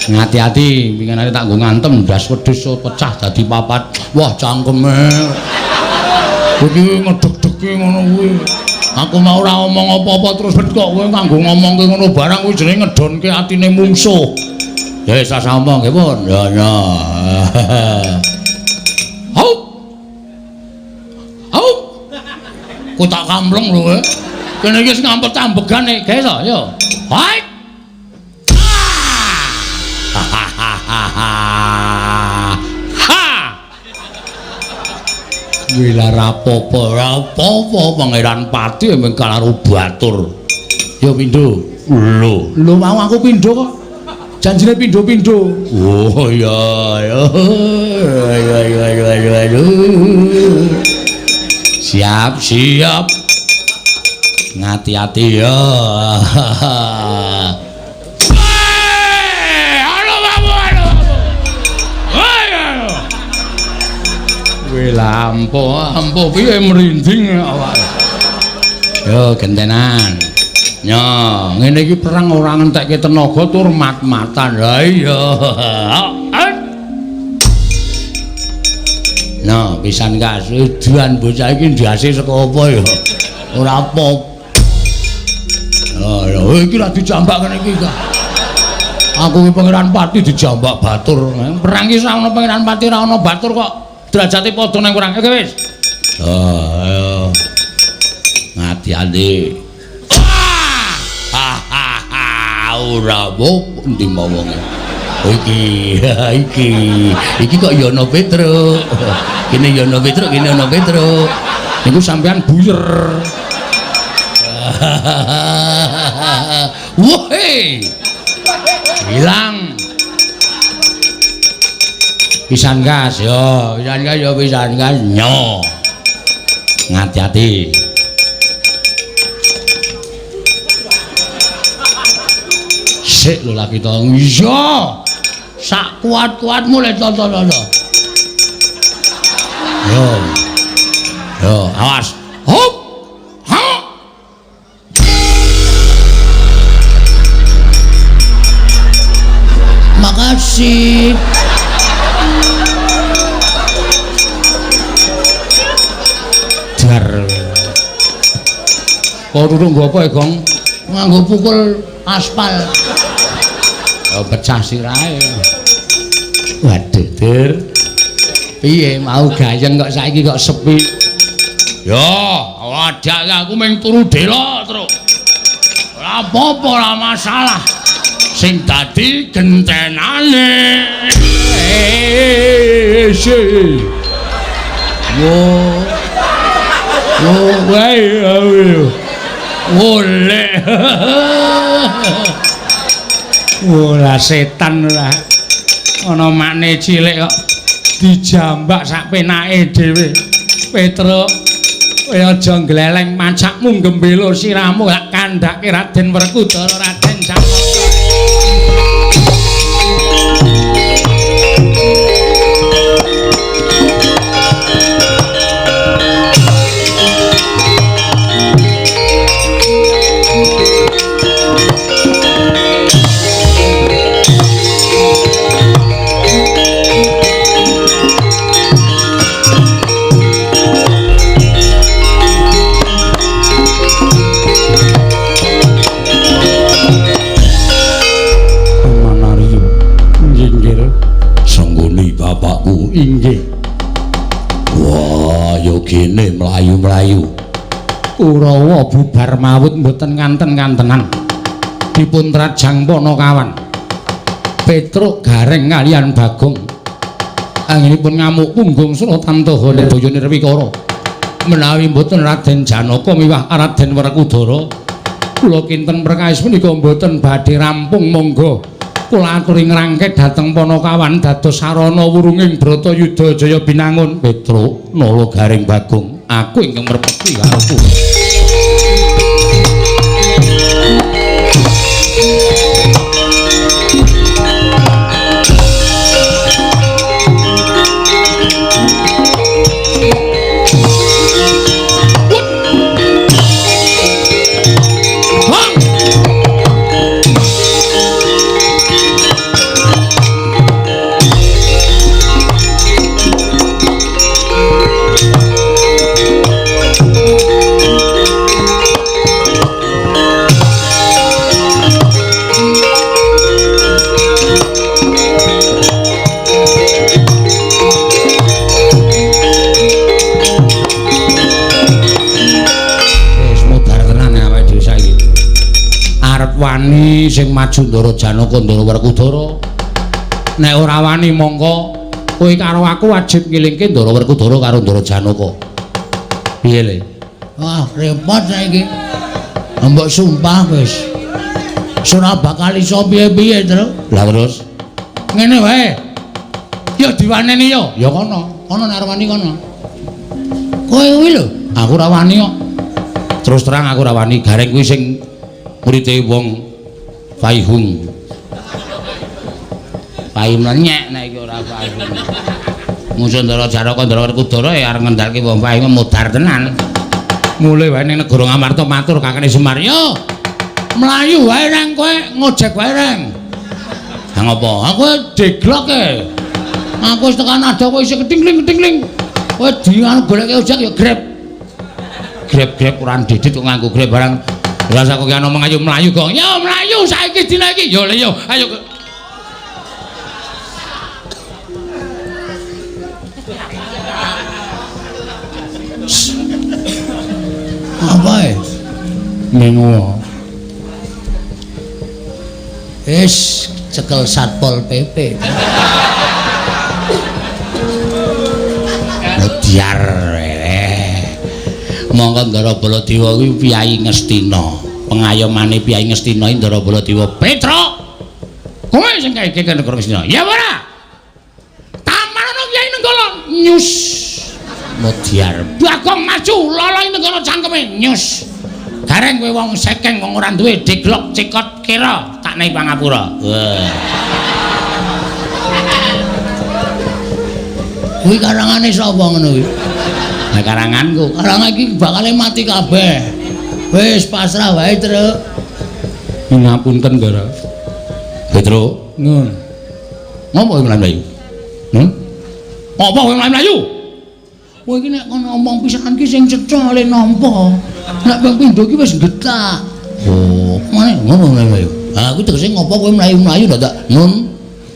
Ngati-ati, winginane tak nggo ngantem ndas wedhus pecah dadi papat. Wah, cangkeme. Iki ngedeg-degi ngono kuwi. Aku mau ora ngomong apa-apa terus ben kok kowe nganggo ngomongke ngono barang kuwi jenenge ngedonke atine mungsuh. Ya wis rasa omong nggih pun. Ya ya. Haup. Haup. Ku tak kampleng lho kowe. Kene iki wis ngampet ambegane, gawe to, yo. Hai. Ha. Wila rapopo, rapopo Pangeran Pati emang karo batur. Yo pindho. Lho, lho mau aku pindho kok. Janjine pindho-pindho. Oh iya, ya. Ayo ayo ayo ayo ayo. Siap, siap. Ngati-ati ya. Kowe lampuh, ampuh piye merinding awake. Yo gentenan. Yo, ngene iki perang ora ngentekke tenaga tur mat-matan. Lah iya. Nah, pisan kasuduan bocah iki ndase saka apa ya? Ora apa. Oh, iki ra dijambak kene iki. Aku ki Pangeran Pati dijambak batur. Perang ki ora ana Pangeran Pati, ora ana batur kok. Derajate padha nang perang. Oke wis. Oh, ayo. Ngati-ati. Ora apa endi wonge. Iki, iki. Iki kok ya ana Petruk. Kene ya ana Petruk, kene ana Petruk. Niku sampean buyer. Woi. Hilang. Pisan gas yo, pisan gas yo, pisan gas nyo. Ngati-ati. Sik lho lagi to. Iya. Sak kuat-kuatmu le to. Yo. Yo, awas. Hup. Ha. Makasih. Dar. Kok durung nggo apa, Gong? Nganggo pukul aspal. Ya pecah sirahe. Waduh, Dur. Piye mau gayeng kok saiki kok sepi? Yo, wadah aku mung turu delok, Truk. Ora apa-apa, ora masalah. Sing dadi gentenane. Wo. Wo wae. Wolek. Ora setan ora. Ana makne cilik kok dijambak sak penake dhewe. Petruk, kowe aja ngleleng mancakmu gembelo sirahmu tak kandhake Raden Werkudara Raden Janaka. Inggih. Wah, yo gene mlayu-mlayu. Kurawa bubar mawut mboten nganten-ngantenan. Dipun trajang Panakawan. Petruk Gareng kalian Bagong. Anggenipun ngamuk punggung Suratantaha Nedaya Nirwikara. Menawi mboten Raden Janaka miwah Raden Werkudara, kula kinten perkawis punika mboten badhe rampung. Monggo kula aturi ngrangket dhateng Panakawan dados sarana wurunging Bratayuda Jaya Binangun. Petruk Nala Gareng Bagong, aku ingkang merpeti karo wani sing maju Ndara Janaka Ndara Werkudara. Nek ora wani mongko kowe karo aku wajib ngilingke Ndara Werkudara karo Ndara Janaka. Piye le? Wah, repot saiki. Mbok sumpah wis. Ora bakal iso piye-piye, Truk. Lah terus ngene wae. Ya diwaneni yo. Ya kono, kono nek arep wani kono. Kowe kuwi lho, aku ora wani kok. Terus terang aku ora wani, Gareng kuwi sing murite wong Faihung. Faihung nyek nek iki ora Faihung. Musuh Ndara Janaka Ndara Werkudara ya arep ngendhalke wong Faihung modar tenan. Mulih wae ning negara Ngamarta matur kakane Semar, "Yo, mlayu wae nang kowe ngojek wae reng." Ha ngopo? Aku deglok e. Aku wis tekan ada kowe isih ketingling-ketingling. Kowe dianu goleke ojek ya grab. Grab-grab ora ndidit kok nganggo grab barang. Lah sak kok ana omong ayo mlayu kok. Yo mlayu saiki dina iki. Yo le yo ayo. Apa e? Ngingu. Wis cekel Satpol PP. Diar. Monggo Ndara Baladewa kuwi Piyayi Ngastina. Pengayomane Piyayi Ngastina Ndara Baladewa. Petruk. Kowe sing kae ke negara Ngastina. Ya ora? Tamarana Kyai Nenggala nyus. Mudyar. Bagong maju loloi negara cangkeme nyus. Gareng kowe wong sekeng wong ora duwe deglok cekot kira tak nei pangapura. Wah. Kuwi karangane sapa ngono kuwi? Lah karanganku. Karangan iki bakale mati kabeh. Wis pasrah wae, Truk. Ngapunten, Ndara. Petruk, ngono. Ngopo kowe mlayu? Apa kowe mlayu? Kowe iki nek kono omong pisan ki sing cetha le nampa. Nek ping pindho ki wis getak. Oh, mane ngopo mlayu? Ha kuwi tegese ngopo kowe mlayu-mlayu dadak nun.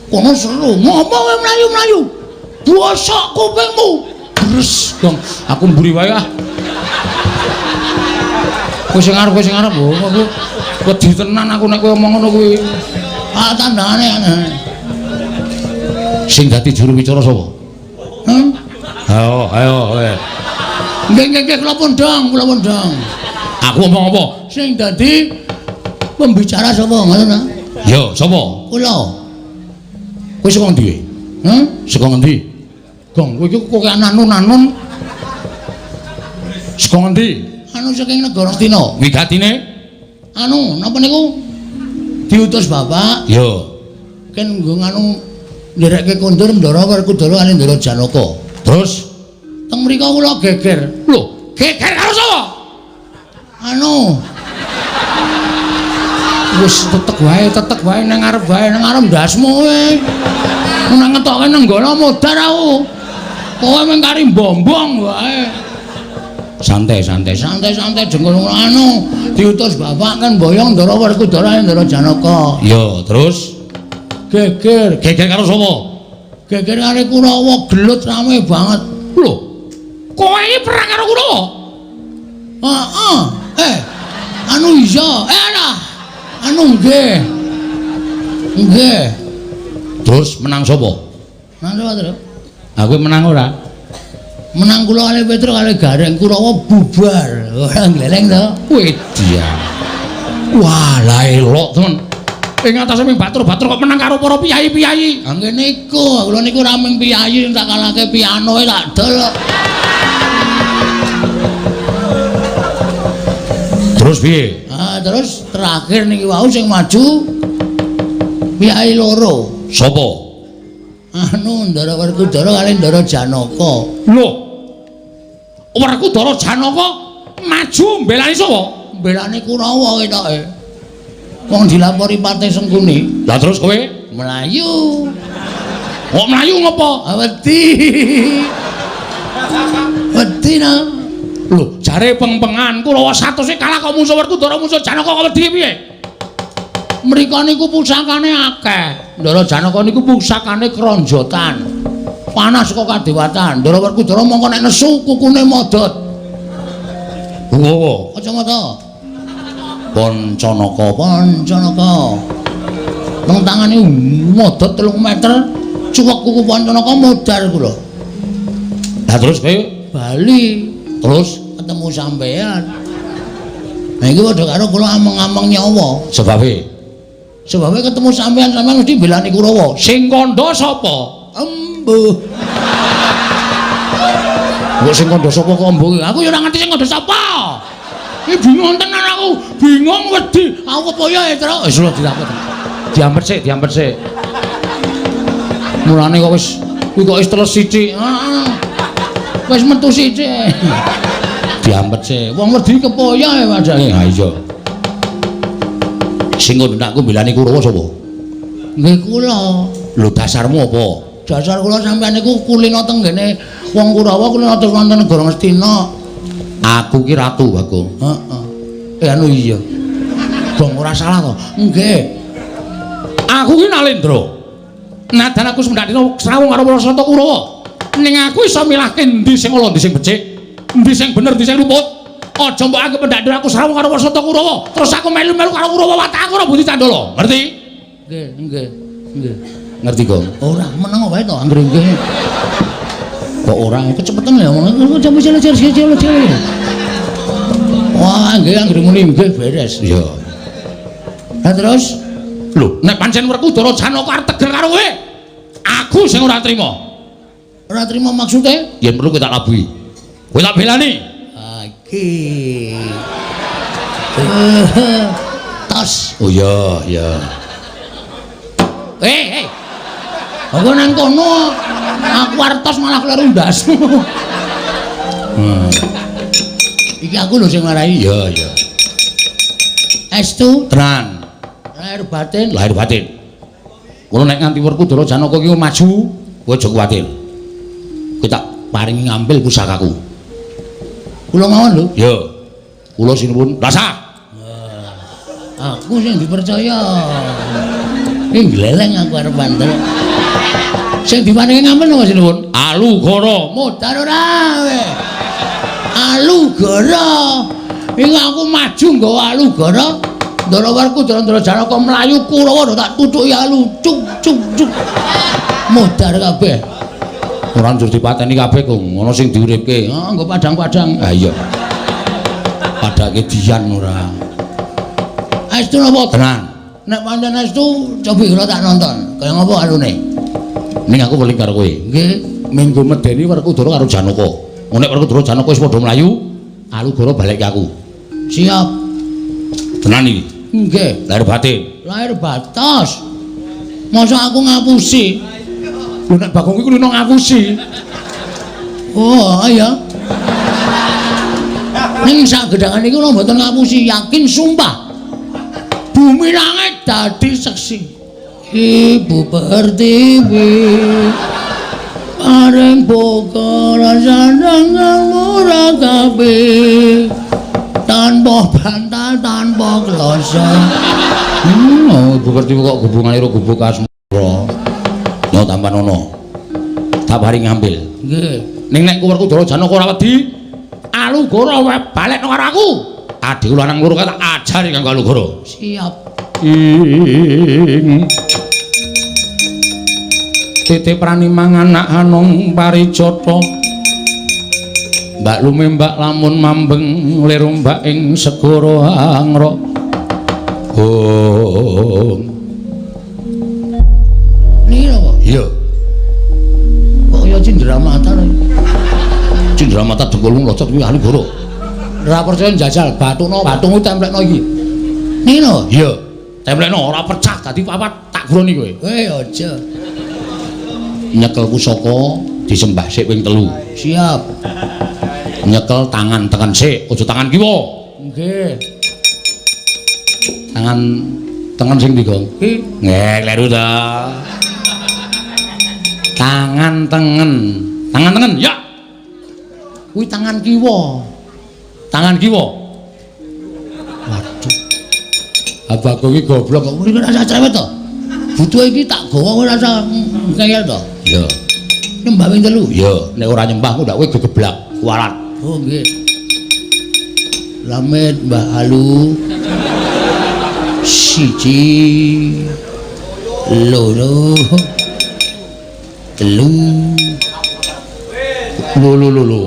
Kono seru, ngopo kowe mlayu-mlayu? Bosok kupingmu. Terus dong, aku mburi wae ah. Kowe sing arep, kowe sing arep. Oh, aku wedi tenan aku nek kowe omong ngono kuwi. Ah tandane. Sing dadi juru wicara sapa? Hah? Ayo, ayo kowe. Nggih, nggih, nggih, kula pundhang, kula pundhang. Aku omong apa? Sing dadi pembicara sapa ngono ta? Ya, sapa? Kula. Kowe saka ngendi? Hah? Saka ngendi? Gong, kowe iki kok anun-anun. Saka ngendi? Anu saking negara Ngastina. Wigatine? Anu, napa niku? Diutus bapak. Ya. Ken nggo nganu nderekke kondur Ndara Werkudara kali Ndara Janaka. Terus teng mriku kula geger. Lho, geger karo sapa? Anu. Wis tetek wae nang ngarep wae, nang ngarep ndasmu kowe. Nang ngetoke Nenggala modar aku. Kowe mung kari mbombong wae. Santai, santai, santai, santai jengkol anu diutus bapak kan boyong Ndara Werkudara Ndara Janaka. Ya, terus geger, geger karo sapa? Geger karo Kurawa, gelut rame banget. Lho, kowe iki perang karo Kurawa? Heeh. Anu iya, alah. Anu nggih. Nggih. Terus menang sapa? Menang sapa, Truk? Aku menang ora? Menang kula kali Petruk kali Gareng, Kurawa bubar. Ora gleleng to. Wedia. Wah, lah elok temen. Ing atase ming batur-batur kok menang karo para piyayi-piyayi. Ha ngene iku, kula niku ora ming piyayi tak kalahke piano e tak dol. Terus piye? Ah, terus terakhir niki wau sing maju piyayi loro. Sapa? Anu Ndara Werkudara kali Ndara Janaka. Lho. Werkudara Janaka maju mbelani sapa? Mbelani Kurawa ketoke. Wong dilapori Patih Sengkuni. Lah terus kowe mlayu. Kok mlayu ngopo? Wedi. Wedi na. Lho, jare peng-pengan Kurawa 100 kalah kok musuh Werkudara musuh Janaka kok wedi piye? Mriko niku pusakane akeh. Ndara Janaka niku pusakane kronjotan. Panas kok kadewatan. Ndara Werkudara mongko nek nesu kukune modot. Ngowo. Kacamata. Pancanaka, Pancanaka. Teng tangane modot 3 meter, cuwek kuku Pancanaka modar kula. Lah terus kowe bali terus ketemu sampean. Nah iki padha karo kula ameng-ameng nyawa. Sebabe? Sebabe ketemu sampean, sampean mesti belani Kurawa. Sing kandha sapa? Embuh. Kok sing kandha sapa kok embuh? Aku ya ora ngerti sing kandha sapa. Iki bingung tenan aku, bingung wedi. Aku kepoyo ya, Truk. Wis lho diampet. Diampet sik, diampet sik. Mulane kok wis kuwi kok wis teles sithik. Heeh. Wis metu sithik. Diampet sik. Wong wedi kepoyo ya padahal. Ha iya. Sing kandha aku mbelani Kurawa sapa? Nggih kula. Lho dasarmu apa? Dasar kula sampean niku kulino teng ngene wong Kurawa kulino terus wonten negara Ngastina. Aku ki ratu, Bagong. Heeh. Anu iya. Gong ora salah to? Nggih. Aku ki Nalendra. Nadan aku semendak dina srawung karo para Sata Kurawa. Ning aku iso milahke endi sing ala, endi sing becik, endi sing bener, endi sing luput. Aja mbok anggep pendak aku srawung karo Wasata Kurawa, terus aku melu-melu karo Kurawa watak aku ora budi candala. Ngerti? Nggih, nggih, nggih. Ngerti, Gong? Ora, meneng wae to anggere nggih. Kok ora kecepetan ya omong. Wah, nggih anggere muni nggih beres. Iya. Lah terus lho, nek pancen Werkudara Janaka arep tegel karo kowe, aku sing ora trima. Ora trima maksude? Yen perlu kowe tak labuhi. Kowe tak belani. Ah iki. Tos. Oh iya, iya. Eh, eh. Aku nang kono aku arep tos malah kleru ndasmu. Iki aku lho sing marahi. Iya, iya. Estu tenan. Lahir batin, lahir batin. Kulo nek nganti Werkudara Janaka iki maju, kowe aja kuwatir. Kowe tak paringi ngambil pusakaku. Kula mawon lho. Iya. Kula sinuwun. Rasa. Aku sing dipercaya. Iki gleleng aku arep bandel. Sing diparingi ngambil napa sinuwun? Alugara. Modar ora kowe. Alugara. Iki aku maju nggawa Alugara. Ndara Werkudara Ndara Janaka mlayu Kurawa tak tutuki alu cuk cuk cuk. Modar kabeh. Ora njur dipateni kabeh, Kung. Ana sing diuripke. Ah, nggo padang-padang. Ha iya. Padake dian ora. Estu napa? Tenan. Nek pancen estu cobi kula tak nonton. Kaya ngopo alune? Ning aku weling karo kowe. Nggih, minggu medeni Werkudara karo Janaka. Nek Werkudara Janaka wis padha mlayu, Alugara balik ke aku. Siap. Tenan iki. Nggih. Lahir batin. Lahir batos. Masa aku ngapusi? Lho nek Bagong kuwi kulino ngapusi. Oh, iya. Ning sak gedhangan iki kula mboten ngapusi, yakin sumpah. Bumi langit dadi seksi. Ibu Pertiwi paring bokor sandang ora kabeh tanpa bantal tanpa kloso. Oh, Ibu Pertiwi kok hubungane karo gubuk asmara. Yo tampan ono. Tak paring ngambil. Nggih. Ning nek Werkudara Janaka ora wedi, Alugara wae balekno karo aku. Adhiku lanang loro tak ajari kanggo Alugara. Siap. Ing titi pranimang anak hanung parijata. Mbak lumembak lamun mambeng lir ombak ing segara angrok. Oh. Niki lho. Iya. Kok kaya cindramata lho. Cindramata dengkulmu locot kuwi Alugara. Ora percaya njajal bathukno, bathukmu templekno iki. Niki lho. Iya. Templekno ora pecah dadi papat tak groni kowe. Eh aja. Nyekel pusaka disembah sik ping 3. Siap. Nyekel tangan tengen sik, aja tangan kiwa. Nggih. Tangan tengen sing ndi, Gong? Iki. Nggih, kleru ta. Tangan tengen. Tangan tengen, ya. Kuwi tangan kiwa. Tangan kiwa. Waduh. Abah kowe iki goblok kok ora rasa cerewet to. Butuhe iki tak gawa ora rasa ngeyel to. Iya. Nyembah ping 3. Iya, nek ora nyembah ku ndak kowe gegeblak kualat. Oh nggih. Lamet Mbah Alu. 1 2 3 Lho lho lho lho.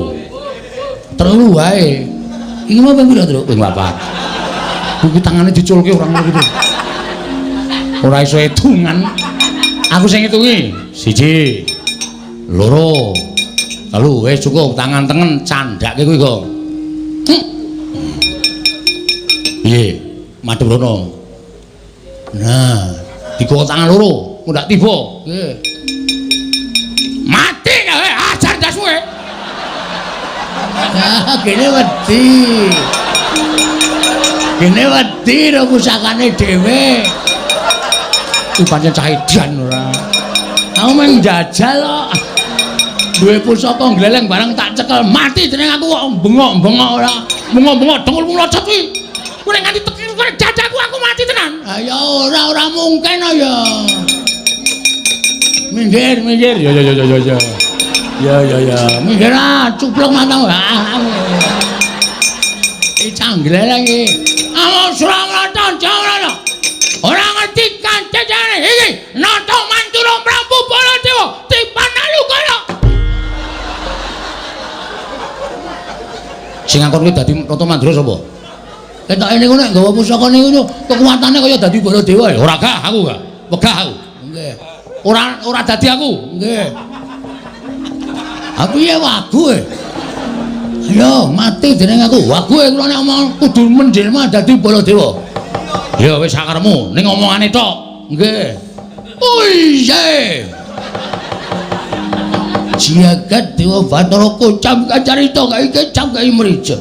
3 wae. Iki mau ping pira, Truk? Ping 4. Kuwi tangane diculke ora ngono gitu. Ora iso hitungan. Aku sing ngitungi. 1 2 3. Wis cukup tangan tengen candhake kuwi, Gong. Piye? Madhep rono. Nah, digawa tangan loro, ndak tiba. Nggih. Mati kowe, ajar ndasmu kowe. Ah, gene wedi. Gene wedi ro pusakane dhewe. Kuwi pancen cah edan ora. Aku mung njajal kok. Duwe pusaka gleleng barang tak cekel mati jeneng aku kok bengok-bengok ora. Bengok-bengok dengkulmu locot kuwi. Kowe nek nganti teki kowe dadaku aku mati tenan. Ha ya ora mungkin ya. Minggir, minggir. Ya ya ya ya ya. Ya ya ya. Minggir ah, cuplung matamu. Iki canggleleng iki. Amung Suramrata Jawrata. Ora ngerti kancane iki Nata Mandura Prabu Baladewa tipan Alukara. Sing ngangkon kuwi dadi Nata Mandura sapa? Ketoke niku nek nggawa pusaka niku kekuatane kaya dadi Baladewa ya. Ora gah aku gah. Wegah aku. Nggih. Ora ora dadi aku. Nggih. Aku ya wagu e. Ayo mati dening aku. Wagu e kula nek omong kudu menjelma dadi Baladewa. Ya wis sakaremu ning omongane tok. Nggih. Oh iya. Jagat Dewa Bathara kocam kacarita kae kecam kae mrija.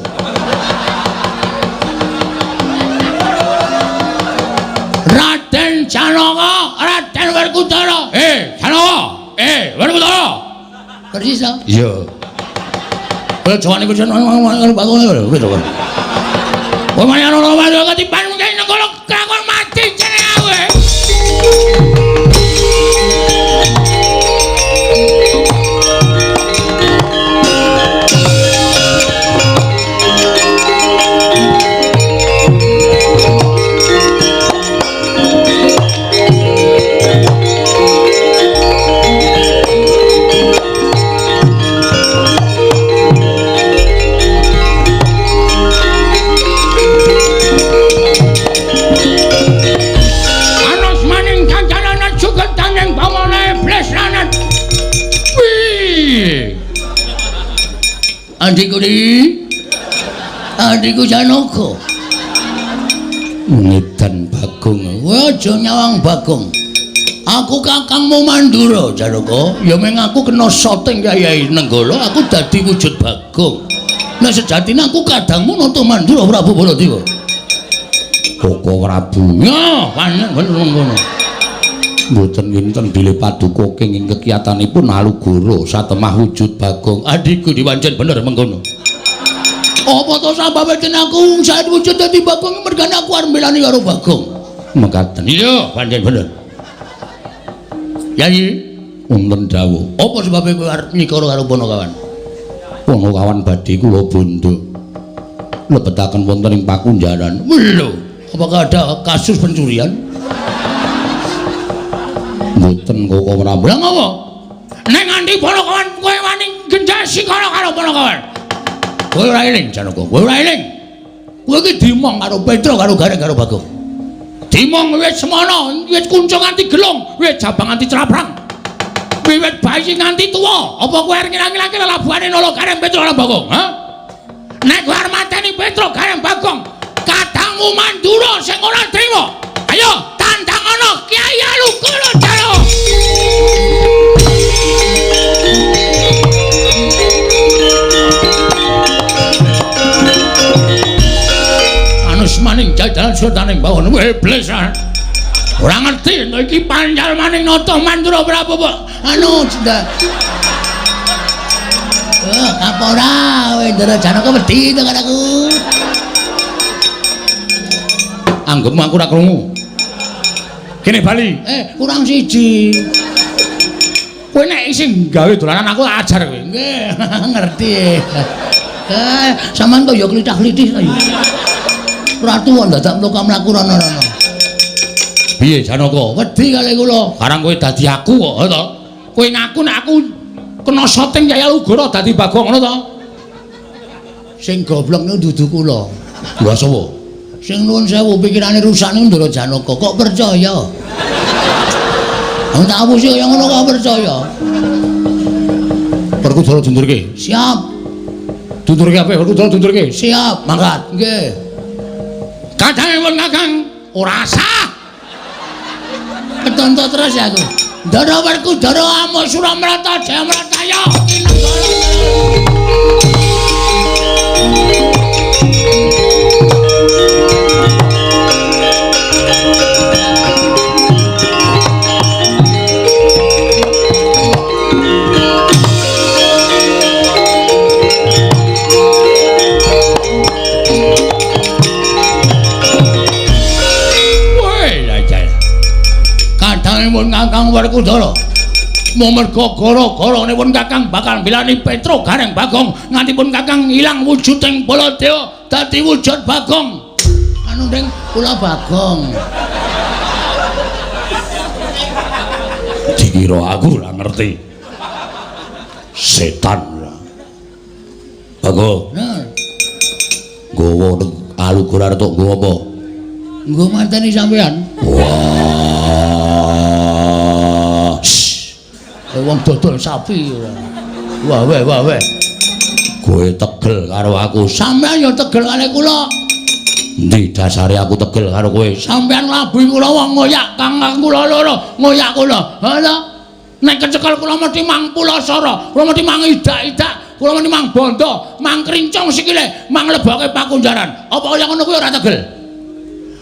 Raden Janaka, Raden Werkudara. Janaka. Werkudara. Persis to? Iya. Kaya jawane kuwi ngono ngono lho. Kowe mayan ora wae ketipan mungkin negara kelakon mati jenenge aku. Adikku di, adikku Janaka. Ngedan Bagong, kowe aja nyawang Bagong. Aku kakangmu Mandura Janaka. Ya meng aku kena soting Kyai Nenggala, aku dadi wujud Bagong. Nah sejatine aku kadangmu Nata Mandura Prabu Baladewa. Koko Prabu. Ya, panen bener ngono. Mboten kinten bilih paduka kenging kekiyatanipun Alugoro satemah wujud Bagong. Adikku dipancen bener mengkono. Apa to sababe den aku saet wujud dadi Bagong mergane aku arep mbelani karo Bagong. Mekaten. Iya, pancen bener. Yayi, wonten dawuh. Apa sebabe kowe arep nyikara karo Panakawan? Panakawan badhe kula bondo. Lebetaken wonten ing pakunjaran. Lho, apakah ada kasus pencurian? Mboten Koko Prabu. Lah ngopo? Nek nganti Panakawan kowe wani genjah sikara karo Panakawan. Kowe ora eling Janaka, kowe ora eling. Kowe iki dimong karo Petra karo Gareng karo Bagong. Dimong wis semono, wis kunca nganti gelung, wis jabang nganti craprang. Wiwit bayi nganti tuwa, apa kowe arep ngilang-ngilangke lelabuhane Nala Gareng Petra karo Bagong, ha? Nek kowe arep mateni Petra Gareng Bagong, kadangmu Mandura sing ora trima. Ayo tandang ana Kyai Alugoro Jaya. Anus maning jajaran sultaning bawon iblis. Ora ngerti nek iki pancal maning Nata Mandura Prabu. Anu sudah. Apa ora kowe Ndara Janaka wedi to karo aku. Anggepmu aku ora krungu. Kene bali. Kurang siji. Kowe nek isih gawe dolanan aku tak ajar kowe. Nggih, ngerti. Sampeyan kok ya klithah-klithih to ya. Ratu kok dadak mlaku-mlaku rono-rono. Piye Janaka? Wedi kali kula. Barang kowe dadi aku kok, ha to? Kowe ngaku nek aku kena soting Kyai Alugoro dadi Bagong ngono to? Sing goblok niku dudu kula. Lha sapa? Sing nuwun sewu pikirane rusak niku Ndara Janaka kok percaya. Wong tak apusi kaya ngono kok percaya. Werkudara dundurke. Siap. Dundurke apik Werkudara dundurke. Siap, mangkat. Nggih. Kadange pun Kakang ora sah. Ketonto terus ya aku. Ndara Werkudara amuk Suramrata Jayamrataya kinenggara. Kakang Werkudara. Mung merga gara-garane pun Kakang bakal mbelani Petro Gareng Bagong nganti pun Kakang ilang wujuding Baladewa dadi wujud Bagong. Anu ning kula Bagong. Dikira aku ora ngerti. Setan ora. Bagong. Nah. Nggawa alugor arep tok nggawa apa? Nggo mateni sampean. Wah. Wong dodol sapi ora. Wah weh wah weh. Kowe tegel karo aku. Sampean ya tegel karo kula. Endi dasare aku tegel karo kowe? Sampean nglabuhi kula wong ngoyak kang kula loro, ngoyak kula. Ha ta? Nek kecekel kula mesti mang pulasara, kula mesti mang idak-idak, kula mesti mang bondo, mang krincong sikile, mang leboke pakunjaran. Apa kaya ngono kuwi ora tegel?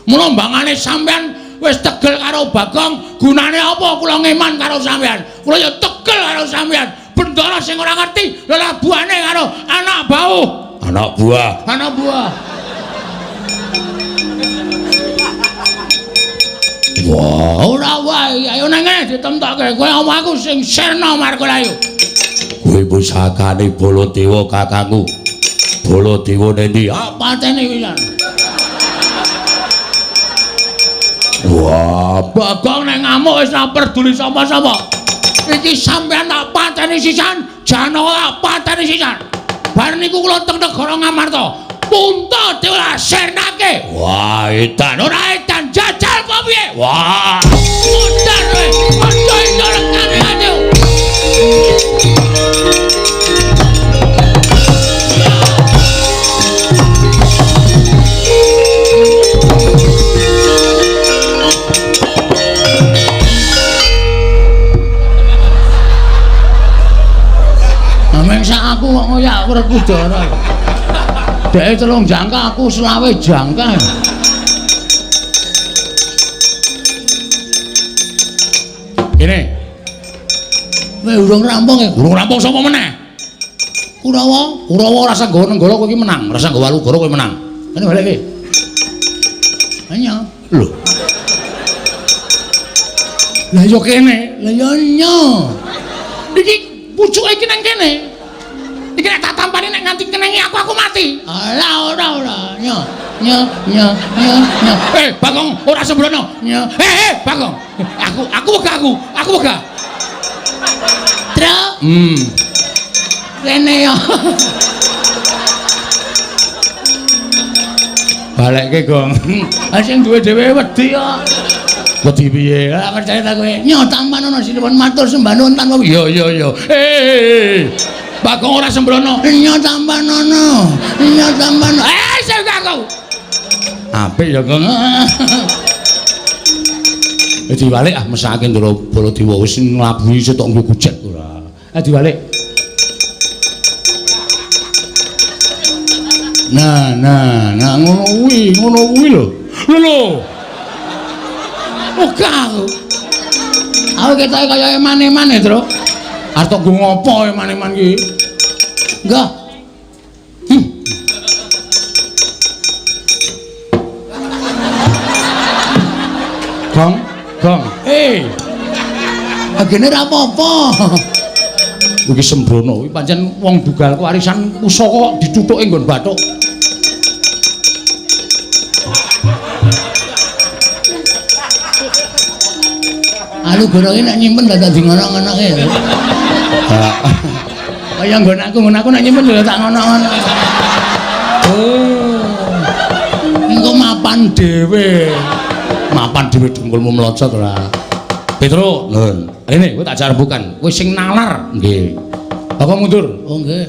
Mula mbangane sampean wis tegel karo Bagong, gunane apa kula ngeman karo sampean? Kula ya tegel karo sampean. Bendara sing ora ngerti lelabuhane karo anak bau. Anak buah. Anak buah. Wah, ora wae, ayo nang ngene ditemtokke. Kowe omong aku sing sirna Markulayu. Kowe pusakane Baladewa kakangku. Baladewa nendi? Ah, pateni pisan. Wah, Bagong nek ngamuk wis ora peduli sapa-sapa. Iki sampean tak pateni sisan, Janaka tak pateni sisan. Bar niku kula teng negara Ngamarta. Puntadewa sirnake. Wah, edan. Ora edan, jajal apa piye? Wah, modar kowe. Aja iso rekane ayo. Ameng sak aku kok ngoyak Werkudara. Dhek 3 jangka aku 25 jangka. Kene. Kowe urung rampung ya? Urung rampung sapa meneh? Kurawa, Kurawa ora usah nggawa Nenggala kowe iki menang, ora usah nggawa Alugoro kowe menang. Kene balik iki. Nya. Lho. Lah ya kene, lah ya nya. Iki pucuke iki nang kene. Iki nek tak tampani nek nganti kenengi aku mati. Alah ora ora. Nya nya nya nya nya. Bagong ora sembrono. Nya. Bagong. Aku wegah aku. Aku wegah. Tru. Rene yo. Balekke, Gong. Ah sing duwe dhewe wedi kok. Wedi piye? Lah percaya ta kowe. Nyo tampan ana sinuwun matur sembah nuwun tanpa. Iya iya iya. Bagong ora sembrono. Nyo tampan ana. Nyo tampan. Sing aku. Apik ya, Gong. Diwalik ah mesake Ndara Baladewa wis nglabuhi setok nggo kujet ora. Diwalik. Nah, nah, nah ngono kuwi lho. Lho lho. Ogah aku. Aku ketoke kaya eman-eman e, Tru. Arep tok nggo ngopo eman-eman ki? Enggak. Gong, gong. Agene ora apa-apa. Iki sembrono, iki pancen wong dugalku arisan pusaka kok dithuthuke nggon bathuk. Alugoro iki nek nyimpen dadak di ngono-ngonoke ya. Kaya nggon aku nek nyimpen ya tak ngono-ngono. Oh. Engko mapan dhewe. Mapan dhewe dengkulmu mlocot ora. Petro, nun. Rene kowe tak jak rembukan. Kowe sing nalar. Nggih. Bapak mundur. Oh nggih.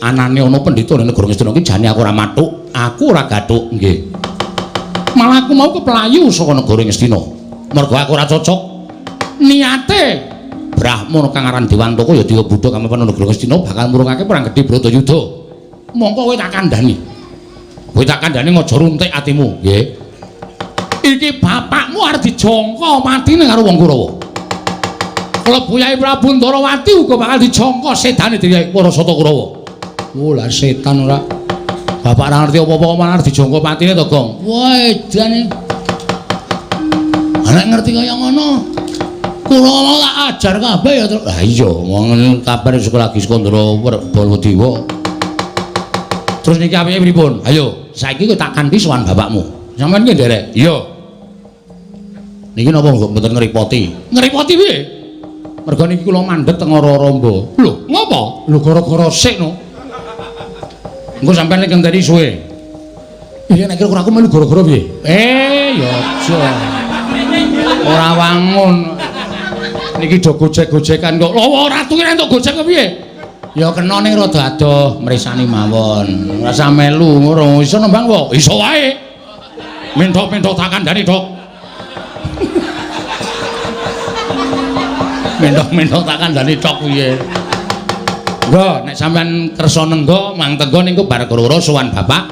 Anane ana pendhita ning negara Ngastina iki jane aku ora mathuk, aku ora gathuk. Nggih. Malah aku mau keplayu saka negara Ngastina. Mergo aku ora cocok. Niate Brahmana kang aran Dewantaka ya Dewa Buddha kang mapan negara Ngastina bakal murungake perang gedhe Bratayuda. Mongko kowe tak kandhani. Kowe tak kandhani aja runtik atimu, nggih. Iki bapakmu arep dijangka matine karo wong Kurawa. Klebu Yai Prabu Ndarawati uga bakal dijangka sedane dening para Sata Kurawa. Oh lah setan ora. Bapak ora ngerti apa-apa malah arep dijangka patine to, Gong. Wah, edan. Nek ngerti kaya ngono, kula mau tak ajar kabeh ya, Truk. Lah iya, wong kabar sekolah lagi Skandra Baladewa. Terus niki apike pripun? Ayo, saiki kowe tak kanthi sowan bapakmu. Sampeyan ki nderek? Iya. Niki napa kok mboten ngrepoti? Ngrepoti piye? Mergo niki kula mandhet teng Ora-Ramba. Lho, ngopo? Lho gara-gara sik no. Engko sampeyan nek ngenteni suwe. Iya nek kira aku melu gara-gara piye? Ya aja. Ora wangun. Niki do gojek-gojekan kok. Lho ratu ki entuk gojek piye? Ya kena ning rada adoh mresani mawon. Ora usah melu ngono. Iso nembang po? Iso wae. Mentok-mentok tak kandhani, Dok. Mentok-mentok tak kandhani tok piye. Nggo, nek sampean kersa nenggo mang tenggo niku bar karo sowan bapak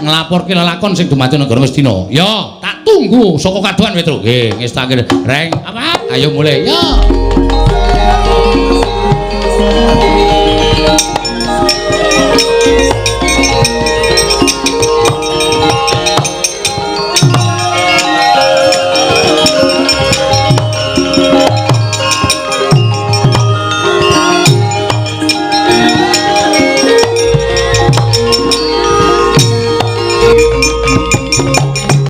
nglaporke lelakon sing dumadi negara Ngastina. Ya, tak tunggu saka kadohan Petro. Nggih, ngestake. Reng, apa? Ayo mulih. Ya.